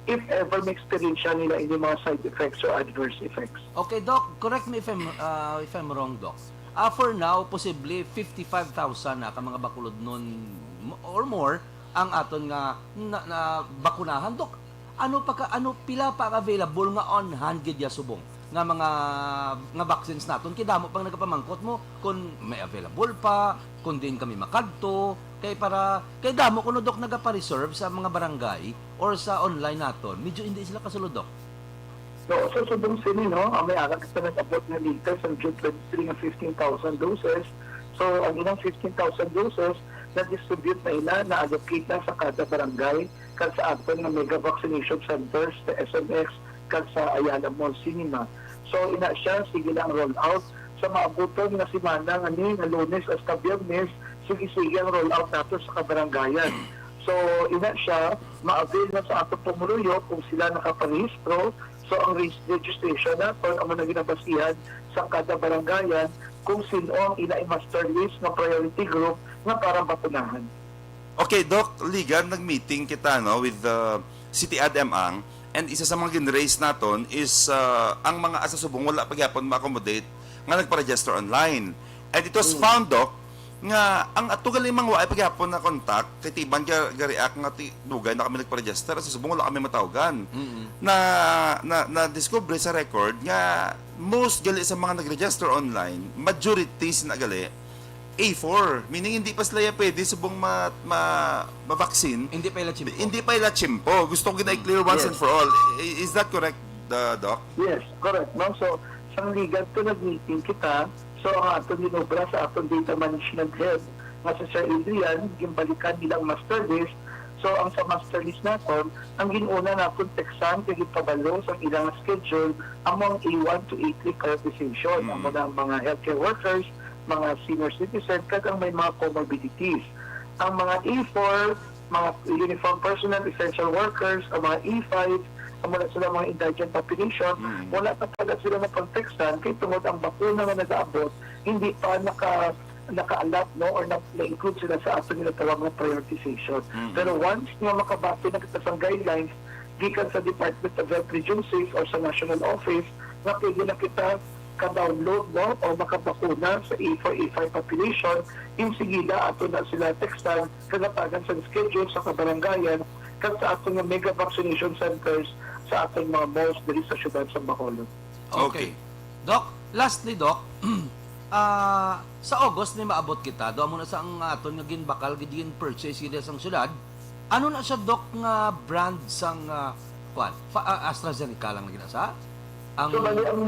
if ever may experience nila ini mga side effects or adverse effects. Okay, Doc, correct me if I'm, uh, if I'm wrong, Doc. Ah, for now, posible fifty-five thousand na ka mga Bacolodnon m-, or more ang aton nga na, na bakunahan, Doc. Ano pa ka, ano, pila pa ang available nga on hand gid ya subong nga mga, nga vaccines naton? Kay damo pang nagapamangkot mo kung may available pa, kung diin kami makadto, kay para, kay damo kuno, Doc, nagapa-reserve sa mga barangay or sa online naton. Medyo hindi sila kasulod, Doc. So, sa subong sini, no, ang may ara kita nag-abot nga latest ang June twenty-three nga fifteen thousand doses. So, ang ilang fifteen thousand doses na-distribute na ila, na-allocate na sa kada barangay, kag sa aton nga mega vaccination centers sa S M X, kag sa Ayala Mall Cinema. So, ina siya, sige lang roll out. Sa maabuton nga semana nga ni, nga Lunes hasta Biyernes, sige-sige ang roll out nato sa kabaranggayan. So, ina siya, ma-avail na sa ato pumuluyo kung sila nakaparehistro. So, ang res-, registration naton amo na ginabasihan sa kada barangayan kung sin-o ang ila i-master list nga priority group nga para bakunahan. Okay, Doc Ligan, nag-meeting kita, no, with the City Ad M Ang, and isa sa mga gin-raise naton is, uh, ang mga asa subong wala pa gyapon ma-accommodate nga nagpa-register online. And it was Mm. found, Doc, nga ang ato galing mga waay pa gyapon na contact, kay tiban ga-, ga-react nga ti-, dugay na kami nagpa-register, sa subong wala kami matawgan. Mm-mm. Na, na, na-discover sa record nga most gali sa mga nag-register online, majority sina gali A four, meaning hindi pa sila ya pwede subong ma-, ma-, ma-vaccine. Hindi pa ila tiyempo. Hindi pa ila tiyempo. Gusto ko gid i-clear once Yes. and for all. I-, is that correct, uh, Doc? Yes, correct, no? So, sang ligan to nag-meeting kita, so ang aton ginobra sa aton data management head nga si Sir Adrian, ginbalikan nilang master list. So, ang sa master list naton, ang gin-una naton teksan kay gipabalo sa ilang schedule amo ang A one to A three prioritization. Mm. Amo na ang mga healthcare workers, mga senior citizen, kag ang may mga comorbidities. Ang mga A four, mga uniform personnel, essential workers, ang mga A five, amo na sila mga indigent population, Mm. wala pa pala sila napagteksan kay tungod ang bakuna nga nagaabot, hindi pa naka-, naka-allot, no, or na, na-include sila sa aton ginatawag nga prioritization. Mm. Pero once nga makabati na kita sa guidelines gikan sa Department of Health Region six or sa National Office, nga pwede na kita ka-download, no, o makabakuna sa A four, A five population, insigida ato na sila tekstan kagatagan sa schedule sa kabarangayan kag sa aton nga mega vaccination centers sa aton mga malls diri sa siyudad sa Bacolod. Okay. Okay. Doc, lastly, Doc, ah, sa August may maabot kita, do amo na sa ang aton nga ginbakal, gid gin-purchase gid sang syudad. Ano na siya, Doc, nga brand sang, ah, kwan? Fa-, ah, AstraZeneca lang lagi na sa? Ang So, bali, ang,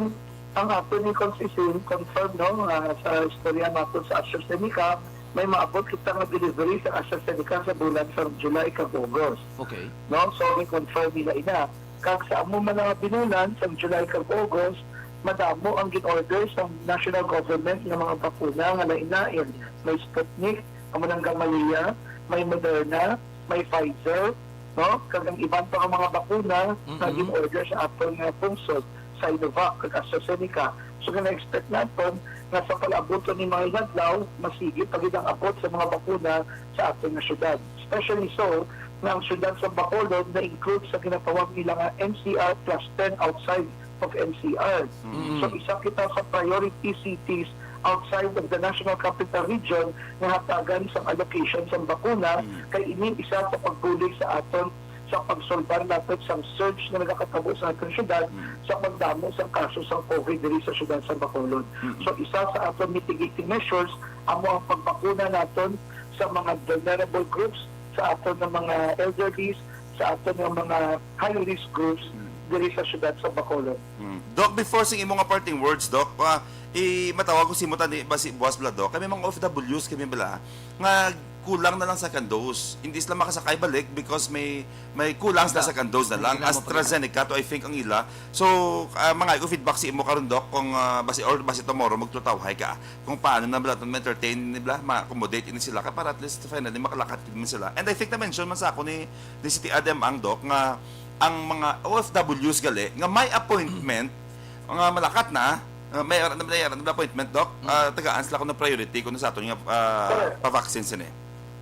ang ato ni Consisin, confirm, no, nga sa istorya nato sa AstraZeneca, may maabot kita nga delivery sa AstraZeneca sa bulan sa July kag August. Okay. No? So, may confirm nila ina. Kag sa amo man nga binulan, sa July kag August, madamo ang gin-order sa national government nga mga bakuna nga lain-lain. May Sputnik, amo nang Gamaleya, may Moderna, may Pfizer, no? Kag ang iban pa nga mga bakuna nga Mhm. gin-order sa aton nga pungsod, Sinovac kag AstraZeneca. So, gina-expect naton nga sa palabuton ni mga inadlaw, masigi pa gid ang abot sa mga bakuna sa aton nga syudad. Especially so, nga ang syudad sa Bacolod na-include sa ginatawag nila nga N C R plus ten outside of N C R. Mm. So, isa kita sa priority cities outside of the National Capital Region nga hatagan sang allocation sang bakuna, Mm. kay ini isa sa pagbulig sa aton sa pagsulbad naton sang surge nga nagakatabo sa aton syudad Mm. sa pagdamo sang kaso sang COVID diri sa syudad sa Bacolod. Mm. So, isa sa aton mitigating measures amo ang pagbakuna naton sa mga vulnerable groups, sa aton nga mga elderlies, sa aton nga mga high-risk groups Mm. diri sa syudad sa Bacolod. Mm. Doc, before sing imo nga parting words, Doc, ah, i-, matawag ko si mo tani, basi buwas bala, Doc. Kami mga O F Ws kami bala, nga kulang na lang second dose. Hindi sila makasakay balik because may, may kulang sila Wala. second dose na lang. Hindi na AstraZeneca to, I think, ang ila. So, ah, mga ko feedback si imo karon, Doc, kung, ah, basi, or basi tomorrow, magtutawhay ka. Kung paano na bala, ma-entertain ni bala, ma-accommodate ini sila, kay para at least finally makalakat din sila. And I think na-mention man sa ako ni, ni City Adam ang, Doc, nga ang mga O F Ws gali nga may appointment, nga malakat na, ah, may ara na, may ara na appointment, Doc, Mm. ah, tagaan sila kung na priority kung sa aton nga, ah, Correct. pa-vaccine sini.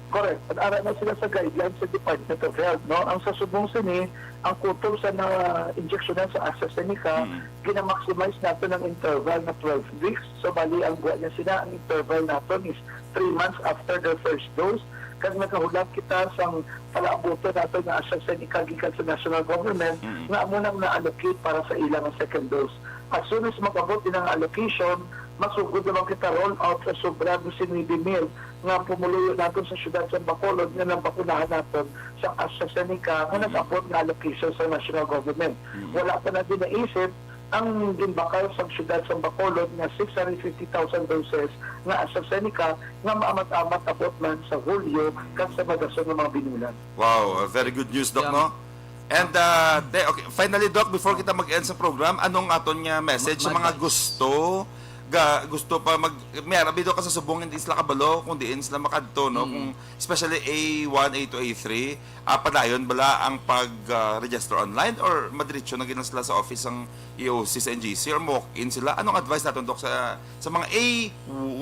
Correct. At ara na sila sa guidelines sa Department of Health, no? Ang sa subong sini, ang kutob sa na injeksyonan sa AstraZeneca, Mm. gina-maximize nato ng interval na twelve weeks. So, bali, ang buwan niya sila, ang interval naton is three months after their first dose. Kag nagahulat kita sang palaabuton nato nga AstraZeneca gikan sa national government Mm. nga amo nang na-allocate para sa ilang second dose. As soon as mag-abot din ang allocation, masugod naman kita roll out sa sobra dose nuebe mil nga pumuluyo naton sa siyudad sa Bacolod nga nabakunahan naton sa AstraZeneca nga Mm. nag-abot nga allocation sa national government. Mm. Wala pa na din naisip ang ginbakal sa siyudad sa Bacolod nga six hundred fifty thousand doses nga AstraZeneca nga maamat-amat abot man sa Hulyo kag sa mga dason nga mga binulan. Wow, uh, very good news, Doc, Yeah. no? And, uh, te-, okay, finally, Doc, before kita mag-end sa program, anong aton nga message sa Ma-, mga advice. gusto, ga-, gusto pa mag-, may arabi daw ka sa subong, hindi sila kabalo kung diin sila makadto, no? Mm. Kung, especially A one, A two, A three, ah, padayon bala ang pag, ah, register online or madiretso na gid lang sila sa office ang E O C sa N G C or walk-in sila? Anong advice naton, Doc, sa, sa mga A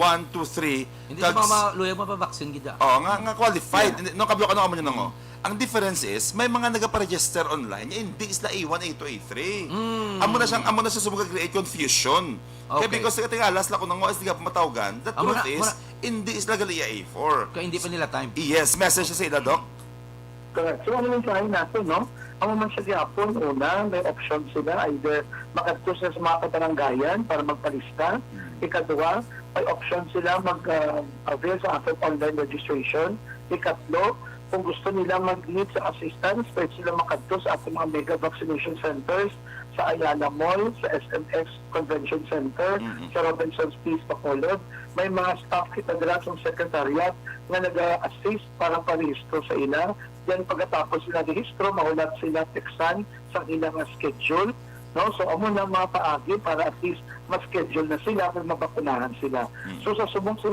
one, two, three, Hindi kag sa mga s- ma-, luyag mapabaksin gid, ah. Oo, nga, nga qualified. Yeah. Hindi, no, kablo ka, no, amo nyo, no, Mm. Ang difference is, may mga nagaparegister online, nga hindi sila A one, A two, A three. Mm. Amo na siyang, amo na siya sa mga create confusion. Kaya Okay. because tingala sila kung nang is di ka matawgan, the Amo truth na, is, amo na. hindi sila gali A four. Kaya hindi pa nila time. Yes, message sa ila, Doc. Correct. So, ano yung try natin, no? Amo man sa gihapon, una, may option sila. Either makadto sila sa mga kabaranggayan para magpalista. Mm. Ikaduha, may option sila mag, ah, avail sa ating online registration. Ikatlo, kung gusto nila mag-need sa assistance, pwede sila makadto sa ating mga mega vaccination centers sa Ayala Mall, sa S M X Convention Center, Mm-hmm. sa Robinson's Place, Bacolod. May mga staff kita dira sa secretariat nga naga-assist para parehistro sa ila. Then pagkatapos sila rehistro, mahulat sila teksan sa ilang nga schedule, no? So, amo na mga paagi para at least ma-schedule na sila kag mabakunahan sila. Mm. So, sa subong si,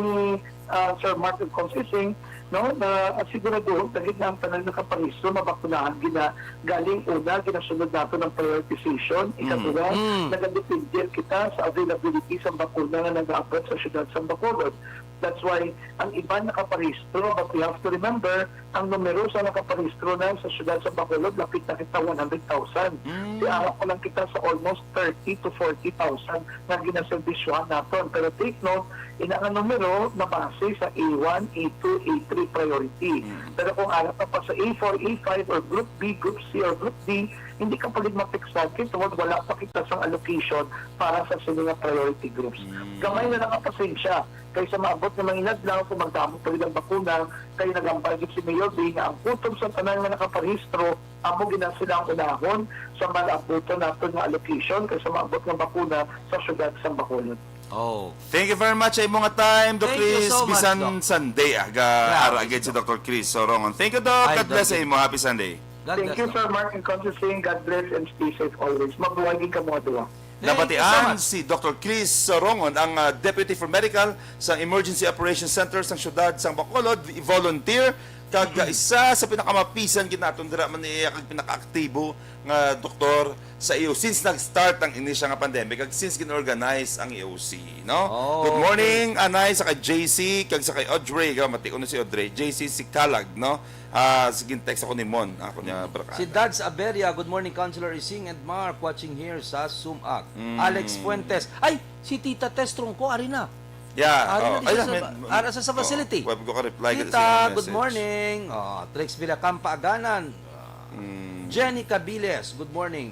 ah, Sir Mark ug Consi Singh, no, na siguraduhon ta gid na ang tanan nakaparehistro mabakunahan gid na galing una, ginasunod nato ng prioritization. Ikaduha, Mm. Mm. nagadepende kita sa availability sa bakuna nga nagaabot sa siyudad sa Bacolod. That's why ang iban nakaparehistro, but we have to remember, ang numero sa nakaparehistro na sa siyudad sa Bacolod, lapit na kita one hundred thousand. Mm. Di ara pa lang kita sa almost thirty to forty thousand nga ginaserbisyuhan naton. Pero take note, ina nga numero nabase sa A one, A two, A three priority. Mm. Pero kung ara ka pa sa A four, A five, or Group B, Group C, or Group D, hindi ka pa gid matiksan kay tungod wala pa kita sang allocation para sa sini nga priority groups. Mm. Gamay na lang ang pasensya. Kaysa maabot nga mga inadlaw, kung magdamo pa gid ang bakuna, kay nagambal gid si Mayor Bee nga ang kutob sa tanan nga nakaparehistro, amo gid na sila ang unahon sa malabuton naton nga allocation kaysa maabot nga bakuna sa siyudad sa Bacolod. Oh. Thank you very much sa imo nga time, Doc Thank you Chris. so much, Bisan Doc. Sunday, ah, ga-, Grabe, ara gid si Doc. Doctor Chris Sorongon. Thank you, Doc. Ay, God bless Doc. sa imo. Happy Sunday. God bless, Doc. Thank you, Sir Mark and Consul Singh. God bless and stay safe always. Mabuhay din kamo duha. Nabatian si Doctor Chris Rongon, ang ah, Deputy for Medical sa Emergency Operations Center sa siyudad sang Bacolod, volunteer, kag ah, isa sa pinakamapisan gid naton dira man iya kag pinakaaktibo nga doktor sa E O C since nag-start ang ini siya nga pandemic kag since gin-organize ang E O C, no? Oh, Good morning, Anay, sa kay J C, kag sa kay Audrey. Ka, mati ko na si Audrey. J C si Kalag, no? Ah, sige, text ako ni Mon. Ako niya, barkada. Si Dads Aberia, good morning, Councilor Ising and Mark, watching here sa Sumac. Alex Fuentes, ay, si Tita Tess Trungco, ari na. Yeah. Ari Oh, na ay, sa, may- ara sa, sa facility. Oh, web ko ka reply kasi Tita, sa good message. Morning. Ah, Trix Villacampa Aganan. Ah, Mm. Jenny Cabiles, good morning.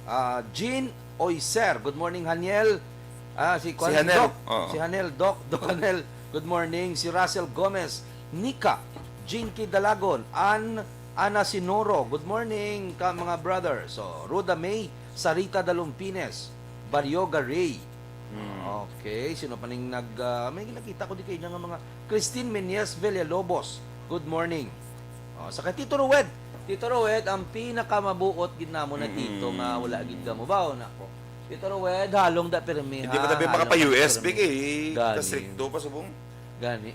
Ah, Jean Oiser, good morning, Haniel. Ah, si, Kwan- Hanel. Doc. Oo. Si Hanel, Doc, Doc Hanel, good morning. Si Russell Gomez, Nika, Jinky Dalagon, Ann, Ana Sinoro, good morning, ka mga brother. So, Ruda May, Sarita Dalumpines, Baryoga Ray. Hmm. Okay, sino pa ning nag... ah, may nakita ko di kay nga mga... Christine Menyes Villalobos, good morning. Oh, sa kay Tito Rued. Tito Rued, ang pinakamabuot gid namo na tito nga wala gid ka mubaw nako. Tito Rued, halong da pirmi. Hindi Ha? pa tabi Halong makapa-U S da P pirmi. kay Gani. kastrikto pa subong. Gani.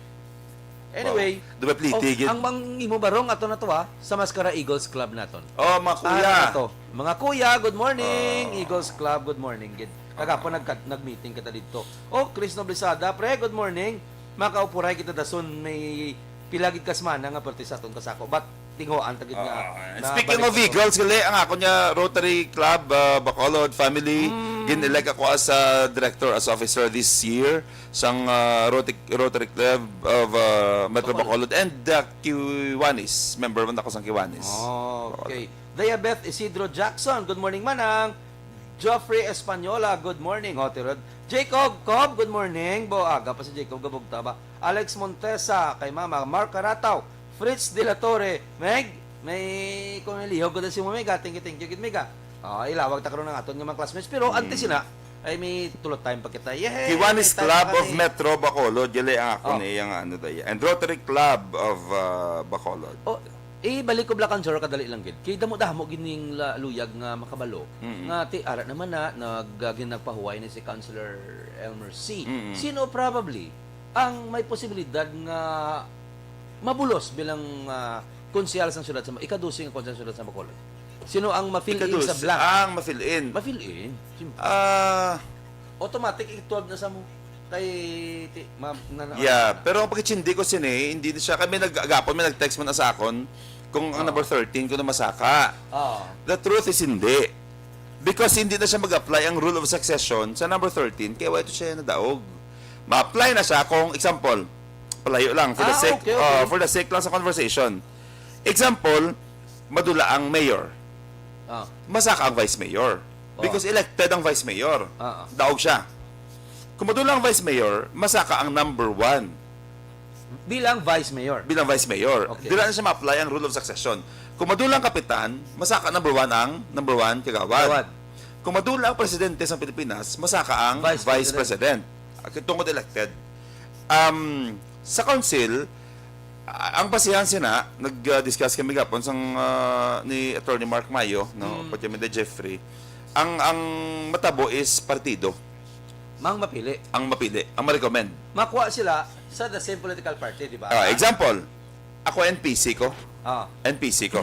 Anyway, Wow. Duwe pliti oh, gid. Ang mang imo barong ato na to ha, sa Mascara Eagles Club naton. Oh, mga kuya. Ah, ano to? Mga kuya, good morning. Oh. Eagles Club, good morning. Gid. Kagapon nagka- nag-meeting kita dito. Oh, Chris Noblisada, pre, good morning. Makaupuray kita dason may pila gid ka semana nga perti sa atong kasako. But tinghoan ta gid nga Ah, na speaking balik of ato. Eagles, gali ang ako niya Rotary Club, uh, Bacolod family, Mm. gin-elect ako as a director, as officer this year sang uh, Rotary, Rotary Club of uh, Metro Bacolod. Bacolod and uh, Kiwanis. Member man ako sang Kiwanis. Okay. Diabeth Isidro Jackson, good morning, Manang. Geoffrey Española, good morning. Hotirod. Jacob Cobb, good morning. Bo, aga pa si Jacob, gabugta ba? Alex Montesa, kay Mama. Mark Carataw, Fritz De La Torre, Meg, may kung may lihog ko na si Mega. Thank you, thank you, gid Mega. Ah, ilawag ta karon ang aton nga mga classmates. Pero antes sina, ay may tulot time pa kita. Yay! Kiwanis May time Club pa of kami. Metro Bacolod, gali ang ako Oh. niya nga ano tayo. And Rotary Club of uh, Bacolod. Oh, ibalik ko, Black and Sure, kadali lang gid. Kay damo-damo gining la- luyag nga makabalo. Mm-mm. Nga ti ara naman na nag ah, gin- nagpahuway ni si Councilor Elmer C. Mm-mm. Sino probably ang may posibilidad nga mabulos bilang ah, konsehal sa siyudad sa ikadusi nga konsehal sa siyudad sa Bacolod? Sino ang ma-fill in sa Ikadusi, blank? Ang ma-fill in. Ma-fill in. Siyempre. Ah, Automatic, i-twelve na sa mo. Kay, ti, ma, na, na, Yeah, na- pero ang pagkachindi ko sini, hindi na siya. Kami nag-agapon, may nag-text man na sa akon kung ang Oo. number thirteen ko na masaka. Oo. The truth is hindi. Because hindi na siya mag-apply ang rule of succession sa number thirteen, kaya wala ito siya nadaog. Ma-apply na siya kung, example, palayo lang, for the Ah, sake, okay, okay. uh, for the sake lang sa conversation. Example, madula ang mayor. Ah. Masaka ang vice mayor. Oh. Because elected ang vice mayor. Ah, ah. Daog siya. Kung madula ang vice mayor, masaka ang number one Bilang vice mayor. bilang vice mayor. Okay. Dira na siya ma-apply ang rule of succession. Kung madula ang kapitan, masaka number one ang number one kagawad. Kagawad. Kung madula ang presidente sa Pilipinas, masaka ang Vice vice, president. president. Tungod elected. Um, sa council, a- ang basihan sina, nag-discuss kami gapon sang, ah, ni Attorney Mark Mayo, no, Mm. pati kami ni Jeffrey. Ang ang matabo is partido Mang mapili. ang mapili, ang ma-recommend. Makuha sila sa the same political party, di ba? Ah, example, ako N P C ko. Ah. N P C ko.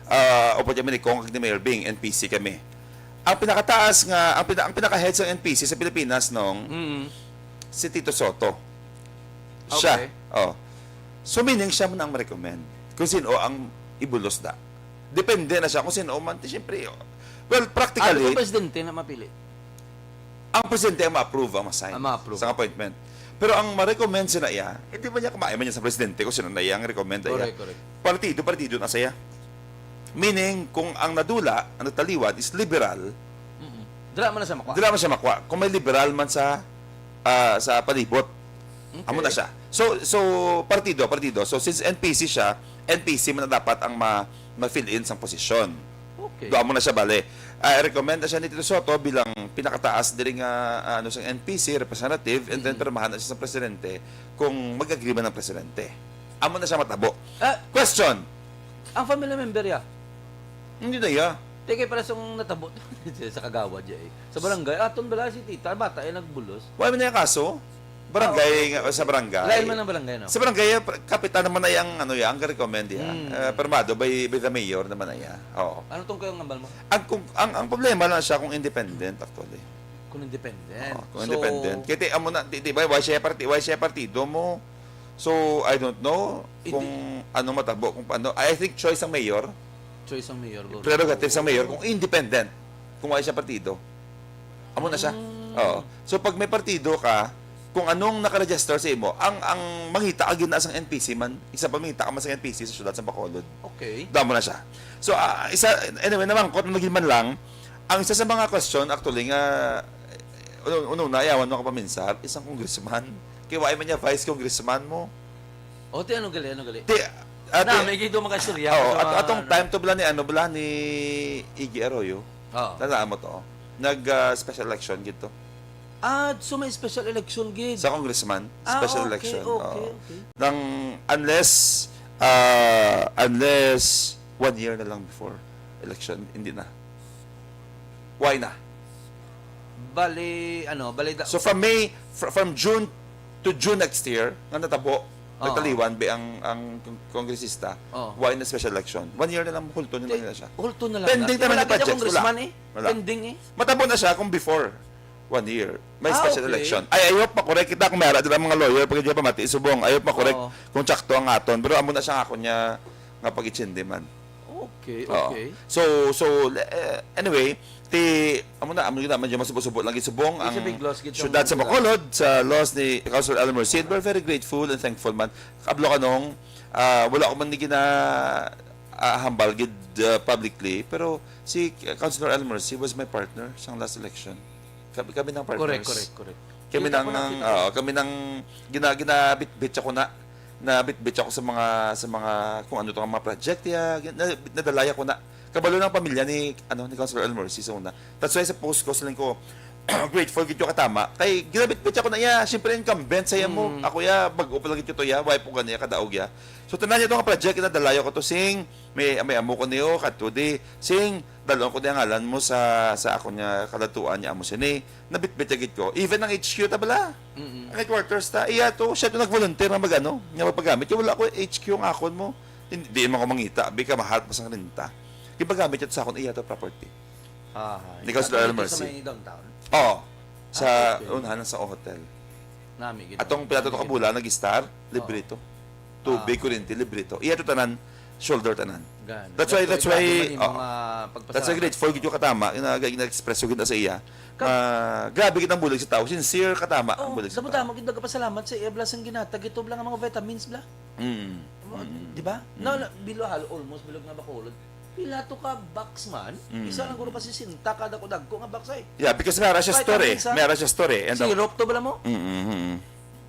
Ah, o pati kami ni Cong kag ni Mayor Bing, N P C kami. Ang pinakataas nga, ang, pina, ang pinaka-head sa N P C sa Pilipinas nung Mm. si Tito Soto. Siya. Okay. Oh. So meaning siya man ang ma-recommend kung sino ang ibulos da. Depende na siya kung sino man. Siyempre, oh. Well, Ano practically, kung presidente na mapili? Ang presidente ang ma-approve, ang ma-sign Ang ma-approve. sa appointment. Pero ang ma-recommend sina iya, hindi man niya kumain man niya sa presidente kung sino na iya ang recommend iya. Correct, correct. Partido, partido na siya. Meaning, kung ang nadula, ang nagtaliwan is liberal, Mm-mm. Dira man na siya makuha. dira man siya makuha. Kung may liberal man sa ah, sa palibot, Okay. amo na siya. So, so partido, partido. So, since N P C siya, N P C man na dapat ang ma, ma-fill in sang posisyon. Okay. Do amo na siya bale. I recommend na siya ni Tito Soto bilang pinakataas diri nga, ah, ano, sang N P C representative, and then Mm. pirmahan na siya sa presidente kung mag-agree man ang presidente. Amo na siya matabo. Ah, Question. Ang family member ya. Hindi na iya. Di kay para sa natabo sa Kagawad, di ay. Sa barangay, aton bala si tita, bata ay nagbulos. Wala man niya kaso? Barangay, Ah, okay, nga, okay. Sa barangay. Lain man ang barangay, no? Sa barangay, pr- kapitan naman ay ang, ano, ya, ang recommend ya. Hmm. Eh, permado by, by the mayor naman ay ya. Oo. Ano tong kayong ngambal mo? Ang, kung, ang, ang problema lang siya kung independent, actually. Kung independent. Oo, kung So, independent. Kaya amo na, di, di ba, why siya, parti, why siya partido mo? So, I don't know Hindi. kung ano matabo, kung ano. I think choice ang mayor. Choice ang mayor, go. Prerogative sa mayor kung independent. Kung wala siya partido. Amo na siya. Mm. Oo. So, pag may partido ka, kung anong nakaregister sa imo, ang ang mangita ka gina sang N P C man, isa pa mangita ka man sa N P C sa syudad sa Bacolod. Okay. Damo na siya. So, ah, isa, anyway, namangkot na naging man lang, ang isa sa mga question, actually, nga, eh, uno, uno na, ayawan mo ka paminsar, isang congressman. Kaya wala man niya vice congressman mo. O, ti ano gali, ano gali? Ti, ate, Na, may gito mga istorya. Oo, Sa at mga atong ano. Time to bala ni ano bala ni Iggy Arroyo. Oo. Tandaan mo to. Nag ah, special election gito. Ah, so may special election gid. Sa congressman, Ah, special okay, election. okay, Oo. okay. Nang unless ah, unless one year na lang before election, hindi na. Why na? Bali, ano, bali da- So from May, fr- from June to June next year, nga natabo, Oo. nagtaliwan ba ang ang kong- kongresista, Oo. why na special election? One year na lang, hulton na lang siya. Hulton na lang. Pending na. naman Wala yung ka dyan, projects, congressman wala. eh. Wala. Pending eh. Matabo na siya kung before one year. May Ah, special okay. Election. I, I hope makorek kita kung may ara dila mga lawyer pag hindi pa mati subong. I hope makorek Oo. kung tsakto ang aton. Pero amo na siya nga ako niya nga pag-itsindi man. Okay, Oo. okay. So, so eh, anyway, ti amo na, amo na man yung masubo-subo lagi subong It's a ang big loss gid syudad sa ang Bacolod sa loss ni Councilor Elmer Cid. We're very grateful and thankful man. Kablo kanong ah, wala ko man ni gina ah, hambal gid ah, publicly, pero si Councilor Elmer Cid was my partner sa last election. Kami, kami ng partners. Correct, correct, correct. Kami Kita nang, ko na, kita ah, kami nang gina, ginabitbit ako na, nabitbit ako sa mga, sa mga, kung ano to ang mga project ya, gin- na, nadalaya ko na. Kabalo ng pamilya ni, ano, ni Councilor Elmer Cid sa una. That's why sa post ko, siling ko, grateful gid ko katama. Kay ginabitbit ako na iya, siyempre incumbent sa iya mo. Mm. Ako ya, bago pa lang gid to ya, why po ganiya kadaog ya. So tanan niya to nga project, nadalaya ko to sing, may, may amo ko niyo, kadto di, sing, dalon ko di ang ngalan mo sa, sa akon nga kalatuan niya amo sini. Nabitbit ya gid ko. Even ang H Q ta bala. Mm-mm. Ang headquarters ta, iya to, siya to nag-volunteer nga magano, nga magpagamit. Kaya wala ko H Q ang akon mo. Hindi, di man ko mangita, bi ka mahal pa sang renta. Gipagamit ito sa akon, iya to property. Ah, Ni Councilor Elmer sa Cid. may downtown. Oh, sa Ah, okay. unahan sa hotel. Nami gid. Atong pila to ka bulan nag-star, libre to. Tubig, Ah. kuryente, libre to. Iya to tanan, shoulder tanan. Gani. That's why, that's why, grabe man yung oh, mga that's why pagpasalamat. Grateful gid ko katama, ina-express ko gid sa iya. Ka- Ah, grabe gid ang bulig sa tao, sincere katama ang Oh, bulig sa damo tao. damo gid nagpasalamat sa iya bla sang ginatag ito bla nga mga vitamins bla. Mm. Di ba? No, no, bilo hal almost bilog nga Bacolod. Pila to ka box man? Mm. Isa lang guro ka sesenta kada ko dagko nga box ay. Yeah, because may ara siya store eh. Vitamins, ha? May ara siya store eh. And Syrup to bala mo? Mm, mm, mm.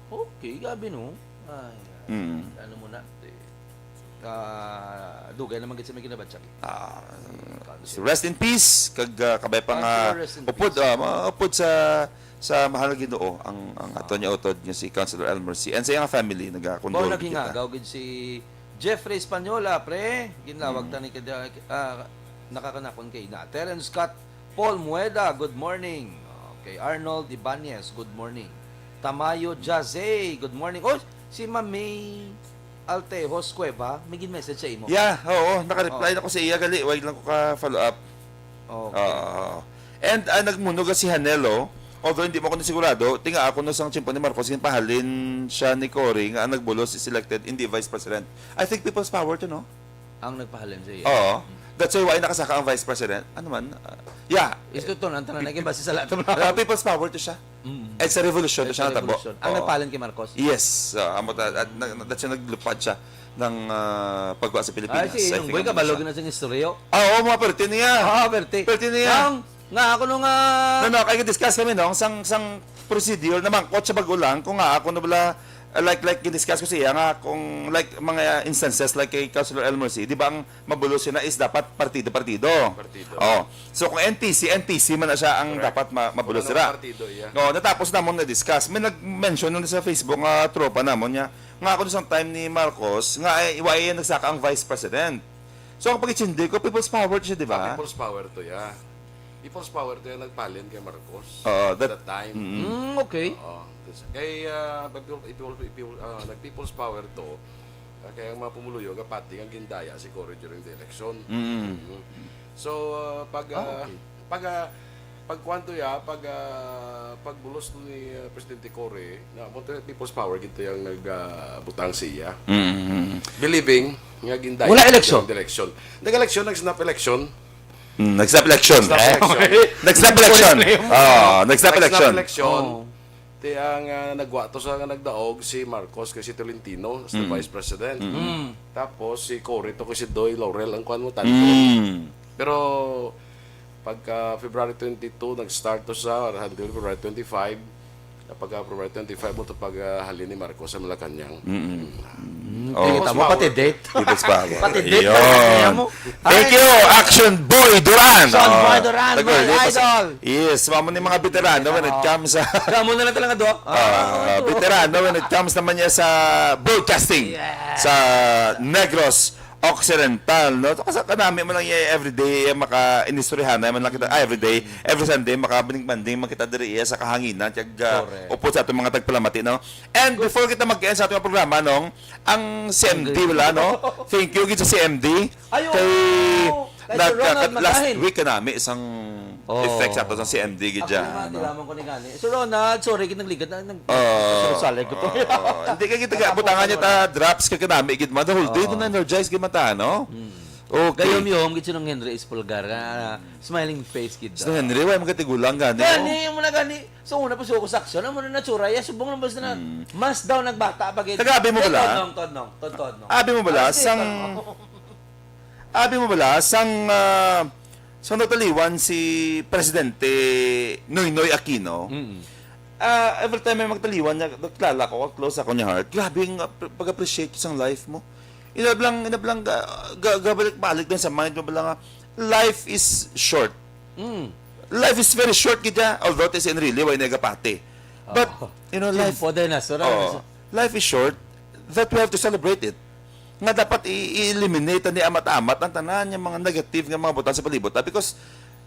Okay, gabi no. Ay, Mm. ano mo na? Eh, ah, dugay naman gid sa may ginabatyag. Ah, so rest in peace kag ah, kabay pa nga Councilor, rest in upod peace. Ah, maupod sa sa mahal nga Ginoo ang ang ato niya utod nga si Councilor Elmer Cid and sa iyang family Mao nagakondol kita. Naghingaw gid si Jeffrey Española, pre. Ginlawag Mm. ta ni kada ah, nakakanakon kay na. Terence Scott, Paul Mueda, good morning. Okay, Arnold Ibanez, good morning. Tamayo Jazay, good morning. Oh, si Mami Altejos Cueva, may gin-message sa imo. Yeah, oo, naka-reply Oh. na ko sa iya gali, wag lang ko ka follow up. Okay. Oo. And ah, nagmunog si Hanelo, although hindi mo ko sigurado, tinga ako no sang tiyempo ni Marcos, ginpahalin siya ni Cory nga ang nagbulos is elected, hindi vice president. I think people's power to, no? Ang nagpahalin sa iya. Oo. That's why why nakasaka ang vice president. Ano man? Ah, yeah. Isto to, ang tanan na base sa lahat ng Ah, people's power to siya. Mm. It's a revolution to It's siya a natabo. revolution. Ang Oo. nagpahalin kay Marcos. Yes. Ah, amo ta, at, na, na, siya naglupad siya ng ah, pagwa sa Ay, Pilipinas. si I Inong think Boy, ano kabalo siya. gid na sing istorya. Ah, oo, mga perte niya. Ah, perte. Perte niya. Ang, nga ako nung ah, No, no, kay discuss kami no, sang sang procedure na mangkot sa bag-o lang kung nga ako no bala uh, like like gin-discuss ko siya nga kung like mga instances like kay Councilor Elmer Cid, di ba ang mabulos sila is dapat partido-partido. Partido. Oh. So kung N P C, N P C man na siya ang Correct. dapat ma- mabulos Kung sila. Anong partido, yeah. No, natapos namon na discuss. May nag-mention nun sa Facebook nga tropa namon niya nga ako sang time ni Marcos nga ay, ay, ay nagsaka ang vice president. So, ang pag-intindi ko, people's power siya, di ba? People's power to, yeah. People's power to yung nagpalin kay Marcos. Oo, at that- that time. Mm. Mm, okay. Oo. Kay, ah, people, people, people, ah, nag-people's power to, ah, kaya ang mga pumuluyo, kapati ang gindaya si Cory during the election. Mm. Mhm. So, ah, pag, Ah, ah, okay. pag, ah, pag kwan to ya, pag, ah, pagbulos to ni ah, Presidente Cory, na mo to people's power, gito yung nagbutang siya. Mm. Believing nga gindaya Wala election? during the election. Nag-election, nag-snap election. Mm, nag-snap election. Snap election. Nag-snap election. Oh, nag-snap Nag-snap election. election. Oh. Ti ang ah, nagwa to sa nga nagdaog si Marcos kay si Tolentino as the Mm. vice president. Mm. Tapos si Cory to kay si Doy Laurel ang kwan mo tanto. Mm. Pero pagka February twenty-two nag-start to sa until February twenty-five. Pagka February twenty-five mo to pag ah, halin ni Marcos sa Malacañang. Mm. Mm, Oh. kita mo pati date. People's power. Pati date. Yun. Kaya mo. Thank you, Action Boy Duran. Action Oh, Boy Duran, tagal, my di pa sa- idol. Yes, mamo ni mga veterano when it comes sa Kamo na lang talaga, Doc. Ah, veterano when it comes naman niya sa broadcasting Yes. sa Negros Occidental, no? So, kasi kanami man lang iya everyday, iya maka inistoryahan naman lang kita, ah, everyday, every Sunday, makabanding-banding man kita diri iya sa kahanginan, kag ah, Correct. Upod sa atong mga tagpalamati, no? And before kita mag-end sa atong programa, no, ang C M D wala, no? Thank you gid sa C M D. Ayo, Kay kay nag- Sir Ronald last Magahin. week kanami isang Oh. effect sa ato sa C M D gid Ako dyan, nga, no? nilamang ko ni gani. Sir Ronald, sorry, kinagligad na nag Oh, salig ko to. Oh, hindi ka kita butangan niya ta drops ka kanami gid man. The whole day Oo. na energize gid man ta, no? Okay. Gayom yom gid si Nong Henry Espulgar, ah, smiling face gid. Si Nong Henry, wala magatigulang gani. Gani, yung muna gani. So, una pa suko sa aksyon, ang muna natsura, ya, subong lang basta na, mas daw nagbata pa gid. Taga-abi mo bala? Todnong, todnong, todnong. Abi mo bala, Ah, sige, sang, todnong. abi mo bala, sang, ah, sang nagtaliwan si Presidente Noynoy Aquino, Mm. ah, every time may magtaliwan niya, kilala ko, close ako niya heart, grabe yung ah, pag-appreciate ko sang life mo. Inablang, inablang, ga, ga, gabalik-balik din sa mind mo bala nga, life is short. Mm. Life is very short gid ya, although it is in really way nagapati. But, Oh. you know, life, Tiempo din, ah, sura, oh, life is short that we have to celebrate it. Nga dapat i- i-eliminate ni amat-amat ang tanan yung mga negative nga mga butang sa palibot, ah, because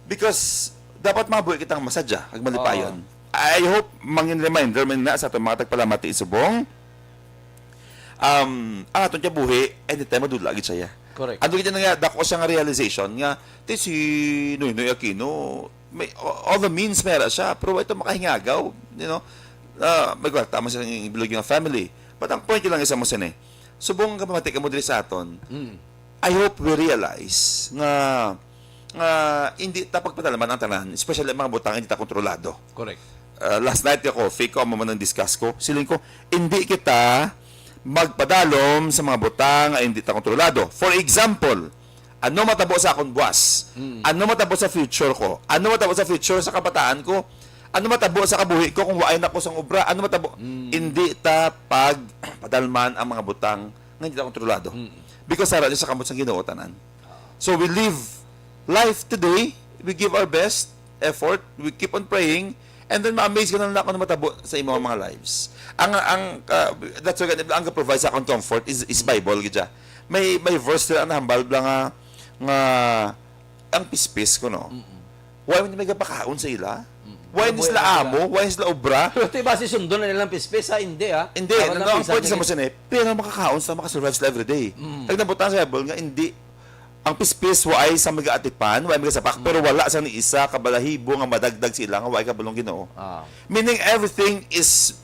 because dapat mabuhi kitang masadya ag malipayon. I hope mangin reminder man na sa atong mga tagpalamati subong. Um, ang atong kinabuhi, anytime madula gid siya. Correct. Ano gid nga dako siya nga realization nga ti si Noynoy Aquino may all the means may ara siya, pero ito makahingagaw, you know. Ah, may kwarta man sa bilog nga family. But ang point ko lang isa mo sini. Subong ka pamati ka mo diri sa aton. Mm. I hope we realize nga nga hindi ta pagpadalman ang tanan, especially ang mga butang hindi ta kontrolado. Correct. Uh, last night ako, fake ko, amo man ang discuss ko. Siling ko, hindi kita magpadalom sa mga butang nga hindi ta kontrolado. For example, ano matabo sa akon buwas? Mm. Ano matabo sa future ko? Ano matabo sa future sa kabataan ko? Ano matabo sa kabuhi ko kung waay na ko sang obra? Ano matabo? Mm. Hindi ta pag padalman ang mga butang nga hindi ta kontrolado. Mm. Because sara sa kamot sang Ginoo tanan. So we live life today, we give our best effort, we keep on praying, and then ma-amaze ka na lang kung ano matabo sa imong mga lives. Ang, ang, uh, that's why ang provide sa akong comfort is, is Bible, gid siya. May, may verse sila ang nahambal bla nga, nga ang pispis ko, no? Why hindi may gapakaon sa ila? Why hindi sila amo? Why hindi sila obra? Pero ito iba si sundo na nilang pispis, ha? Hindi, ha? Hindi, Dapat no, lang no, ang pisan point sa niya. Muslim, pero makakaon sa makasurvive sila everyday. Mm. Nagbutang sa Bible nga hindi ang pispis waay sa mga atipan, waay mga sapak, pero wala sa ni isa kabalahibo nga madagdag sila nga waay kabalong Ginoo. Ah. Meaning everything is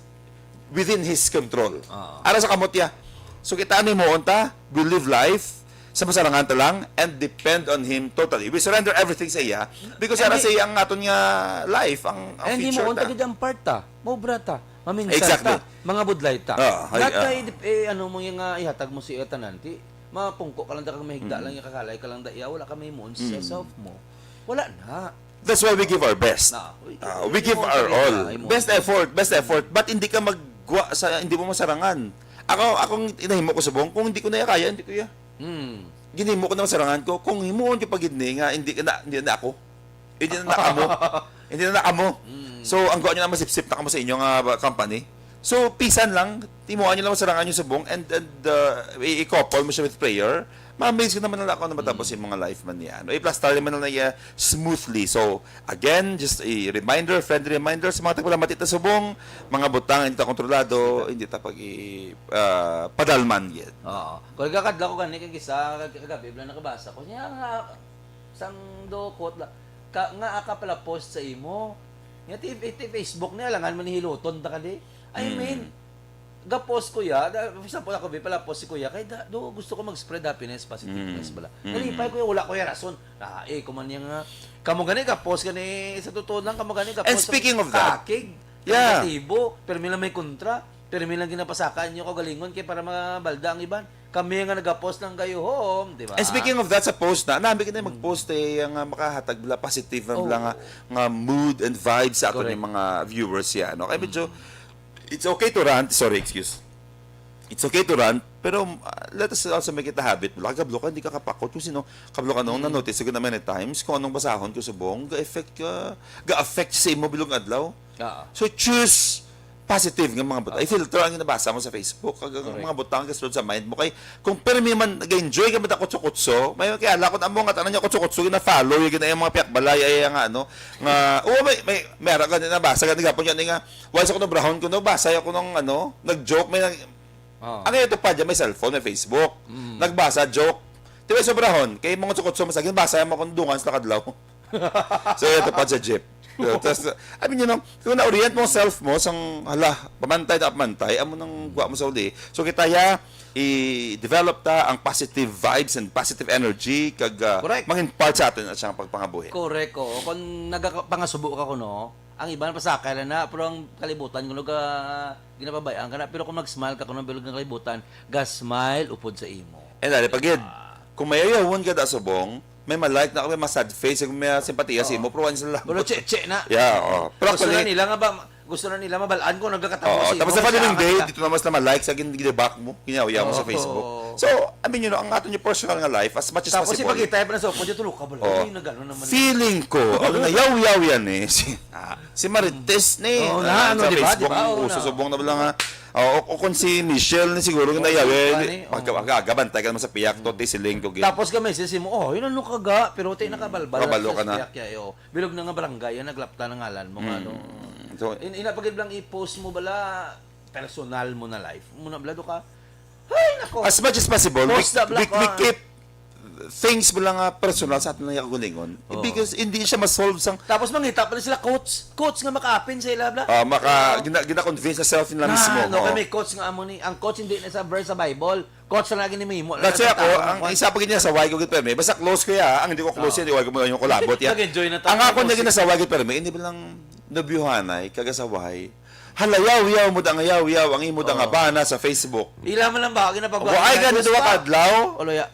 within his control. Ah. Ara sa kamot ya. So kita ano mo unta, we live life sa masarangan ta lang and depend on him totally. We surrender everything sa iya because And ara he- sa iya ang aton nga life, ang, ang Ay, hindi future mo unta ta. gid ang part ta. Maobra ta. Maminsan Exactly. ta. Mga budlay ta. Ah, ay, Not ah. na idip- eh, ano mo yung nga ihatag mo sa iya tanan. Ti, mapungko ka lang, daghang mahigda lang yung kakalay ka lang da iya. Wala ka may muon sa self mo. Wala na. That's why we give our best. Na, we give- Ah, we we give give our all all. the time. Best effort, best effort. But hindi ka magwa sa, hindi mo masarangan. Ako, akong inahimo ko subong, kung hindi ko na kaya, hindi ko ya. Hmm. Ginhimo ko na masarangan ko. Kung himuon ko pag hindi nga, hindi ka na, hindi na ako. Hindi na ako. Hindi na ako. So, ang gawin nyo na masipsip na kamo sa inyo nga ba, company. So, pisan lang, timuan nyo lang masarangan yung subong and, and uh, i- i-couple mo siya with prayer. Ma-amaze ka naman na ako na matapos yung mga life man niya. Ano, iplastar naman na niya smoothly. So, again, just a reminder, friendly reminder sa mga tagpalamati ta subong, mga butang hindi ta kontrolado, hindi ta pag i-, ah, padalman gid. Oo. Kung nagkakadlaw ko gani, kag isa, kag-, kagabi, wala nakabasa ko. Niya nga, sang do quote la, ka, nga aka pala post sa imo. Nga ti, ti Facebook niya, langan man hiluton ta kadi. I Mm. mean, ga-post ko ya, da, for example, ako, bi, pala post si Kuya, kay da, do, gusto ko mag-spread happiness, positiveness Mm. bala. Mm. Nalipay ko ya, wala ko ya rason. Ah, eh, kuman niya nga, kamo gani ga-post gani, sa totoo lang, kamo gani ga-post And speaking of that, kakig, yeah. Negatibo, pero may lang may kontra, pero may lang ginapasakan niyo kaugalingon kay para mabalda ang iban. Kami nga nagapost lang kayo home, di ba? And speaking of that, sa post na, nabi ka na Mm. mag-post eh, ang ah, makahatag bala, positive man Oh. bala nga, nga mood and vibes sa aton Correct. yung mga viewers yan. Okay, medyo, Mm. it's okay to rant. Sorry, excuse. It's okay to rant, pero ah, let us also make it a habit. Wala ka bloka, hindi ka kapakot. Kung sino, kablo ka nung Mm. na-notice ko na many times, kung anong basahon ko subong, ga-affect ka, ga-affect sa imo bilog adlaw. Ah. So choose positive nga mga butang. Ah. I-filter ang nabasa mo sa Facebook. Kag ang Correct. mga butang kasulod sa mind mo. Kay kung permi man nag-enjoy ka man kutso-kutso, may kaya lakot amo nga tanan niya kutso-kutso, gina-follow yung gina-, yung mga piyakbalay, ay ang ano, nga, oo, may, may, may ara ka din nabasa, gani gapon yan nga, wala sa kuno brahon kuno, basa ako nung ano, nag-joke, may nag-, Oh. ang ito pa dyan, may cellphone, may Facebook. Mm. Nagbasa, joke. Tiba sobrahon, kay mga kutso-kutso, masagin, basa yung mga kundungan sa kadlaw. So, ito pa sa jeep. So, tas, I mean, you know, kung na-orient mo ang self mo, sang, hala, pamantay na pamantay, amo nang guwa mo sa uli. So, kita ya, i-develop ta ang positive vibes and positive energy, kag, ah, Correct. mang-impart sa atin at siyang pagpangabuhi. Correct, oo. Kung nagapangasubo ka kuno, ang iban pasakay lang na, pero ang kalibutan kuno ga, ginapabayaan ka na. Pero kung nag-smile ka kuno, bilog ang kalibutan, ga-smile upod sa imo. Eh, dali pa gid. Ah. Kung may ayawon ka da subong, may ma-like na ako, may ma-sad face, may simpatiya sa Oo. imo, pero wala sila. Pero che-, che na. Yeah, oo. Pero Gusto na actually nila nga ba, gusto na nila mabalaan kung nagkakatawa Oo, sa imo, tapos sa following day, dito naman sila ma-like sa gin-, gin-back mo, ginayaw mo sa Oo. Facebook. So, I mean, you know, ang aton yung personal nga life, as much as Tapos possible. ipakita pa na sa upo, dito, "Look, kabalo, Oo. uy, nagano naman." Feeling ko, ang nayaw-yaw yan eh, si, ah, si Marites ni, Oo, ah, na, ano, sa di ba? Facebook, Di ba? Oo, uso na. Subong na ba lang, ah, o, o, o kung si Michelle ni siguro, Oo, nayaw di ba eh, ni? Oo. pagka, pagka, bantay ka naman sa piyak, to, ti siling ko, gid. Tapos ka message mo, "Oh, yun ano ka ga?" Pero ti nakabalbal Kabalo sa ka na. piyak, ya, yo. Bilog na nga barangay, yan, naglapta ng ngalan mo, nga, Mm. no? So, In-, ina pa gid lang i-post mo bala, personal mo na life. Muna bala, do ka, ay, nako. As much as possible, we, Post na bala we, ka. we keep things mo lang nga personal sa atin lang yung kagulingon. Oo. Because hindi siya ma-solve sang Tapos mangita pa na sila quotes. Quotes nga makaapin sa ila, bala. Ah, maka-, Oo. gina-, gina-convince na self nila Na, mismo. no, Oo. kami quotes nga amo ni, ang quotes hindi na sa verse sa Bible. Quotes na lagi ni Mimo. That's why ako, Ang ang kwan. isa pa gid niya sa why ko gid permi. Basta close ko ya, ang hindi ko close Oo. yan, di why ko mo yung kulabot ya. Nag-enjoy na Ang tayo. ako na Close. ginasawa gid permi, hindi ba lang nobyohanay, kagasawahay? Halayaw-yaw mo dang yaw-yaw, ang imo dang Oo. abana sa Facebook. Ila man lang ba, ginapagawa Wa ay na gani post duwa pa. ka adlaw? O, luya.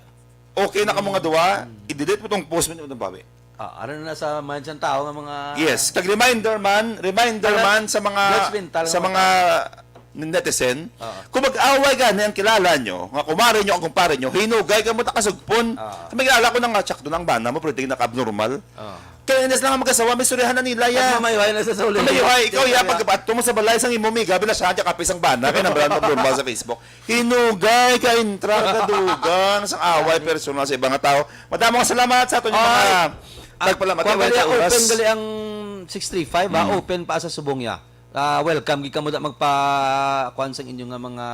Okay na ka mga duwa, Mm. i-delete mo tong post mo, hindi mo bawi. Ah, aron na sa mind sang tao nga mga Yes, kag reminder man, reminder Alam, man sa mga, judgmental sa nga mga mga netizen, Ah. kung mag-away gani ang kilala nyo, nga kumare nyo, ang kumpare nyo, hinugay ka mo ta kasugpon. Ah. May kilala ko na nga, tsak, doon ang bana mo, pero di na ka-abnormal. Ah. Kaya inas lang ang mag-asawa, may istoryahan na nila, ya. Pag mamayuhay na sa uli. Mamayuhay, ikaw, ya, Ikaw, ya. pag ato mo sa balay, sang imo, miga, bila siya, tsaka pisang bana, kaya nabran mo abnormal sa Facebook. Hinugay ka, intra ka, dugang, sang away, personal sa ibang tao. Madamo nga salamat sa aton yung Ay, mga ah, nagpalamati, kwan wala gali sa ang oras. open gali ang six three five, ha? Mm. Open pa sa subong ya. Ah, welcome gid kamo da magpa-, kuwan sang inyo nga mga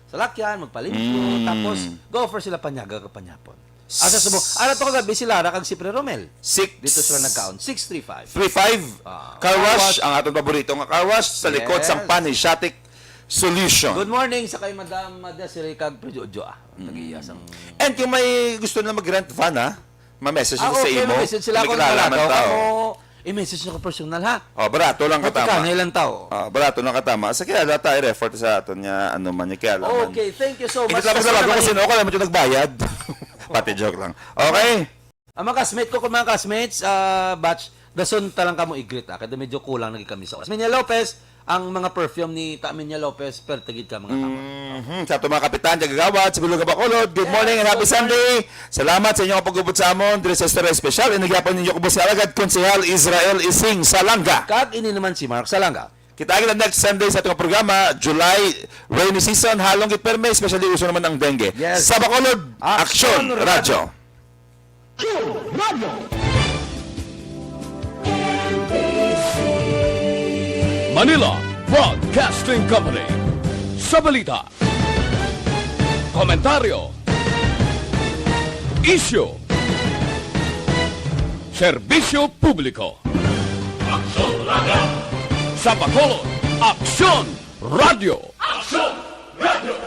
salakyan, magpalimpyo, Mm. tapos go offer sila panyaga ka panyapon. Asa subong? Ara to kagabi si Lara kag si Pre Romel. Six. Dito sila nagkaon. Six three five. Three five. Ah, Car car wash, wash. ang aton paborito nga car wash sa likod Yes. sang Pan Asiatic Solution. Good morning sa kay Madam Desiree kag Pre Jojo, ah. Mm. Tag-iya sang And kung may gusto na mag-rent van, ha? Ma-message Ah, sa okay, imo. ma-message sila May kung kilala wala man daw tao. kamo, i-message nyo ko personal, ha? Oh, barato lang Kay katama. Tikanay lang tao. Ah, barato lang katama. Sa kaya data i-refer sa aton nga ano man yung kaya lang man. Okay, thank you so much. Hindi lang Sa sa mga mga kung sino ko lang yung nagbayad. Pati joke lang. Okay? Ang mga classmate ko, kung mga classmates, ah, batch, dason ta lang kamo i-greet, ah. Kaya medyo kulang lagi kami sa oras. Minya Lopez, ang mga perfume ni Ta Minya Lopez, pertigid ka, mga kamo. Mhm. Sa ato mga kapitan, kagawad, sa Bilog nga Bacolod, good morning and happy Sunday. Salamat sa inyong pag-ubot sa amon, diri sa Istorya Espesyal. Inigyapan ninyo ko po si Alagad Konsehal Israel Ising Salanga. Kag ini naman si Mark Salanga. Kita kita next Sunday sa atong programa, July rainy season, halong gid perme, especially uso naman ang dengue. Yes. Sa Bacolod, Aksyon Aksyon Radyo. Radyo. Manila Broadcasting Company. Sa balita, komentaryo, isyu, serbisyo publiko. Aksyon Radyo. Sa Bacolod, Aksyon Radyo. Aksyon Radyo.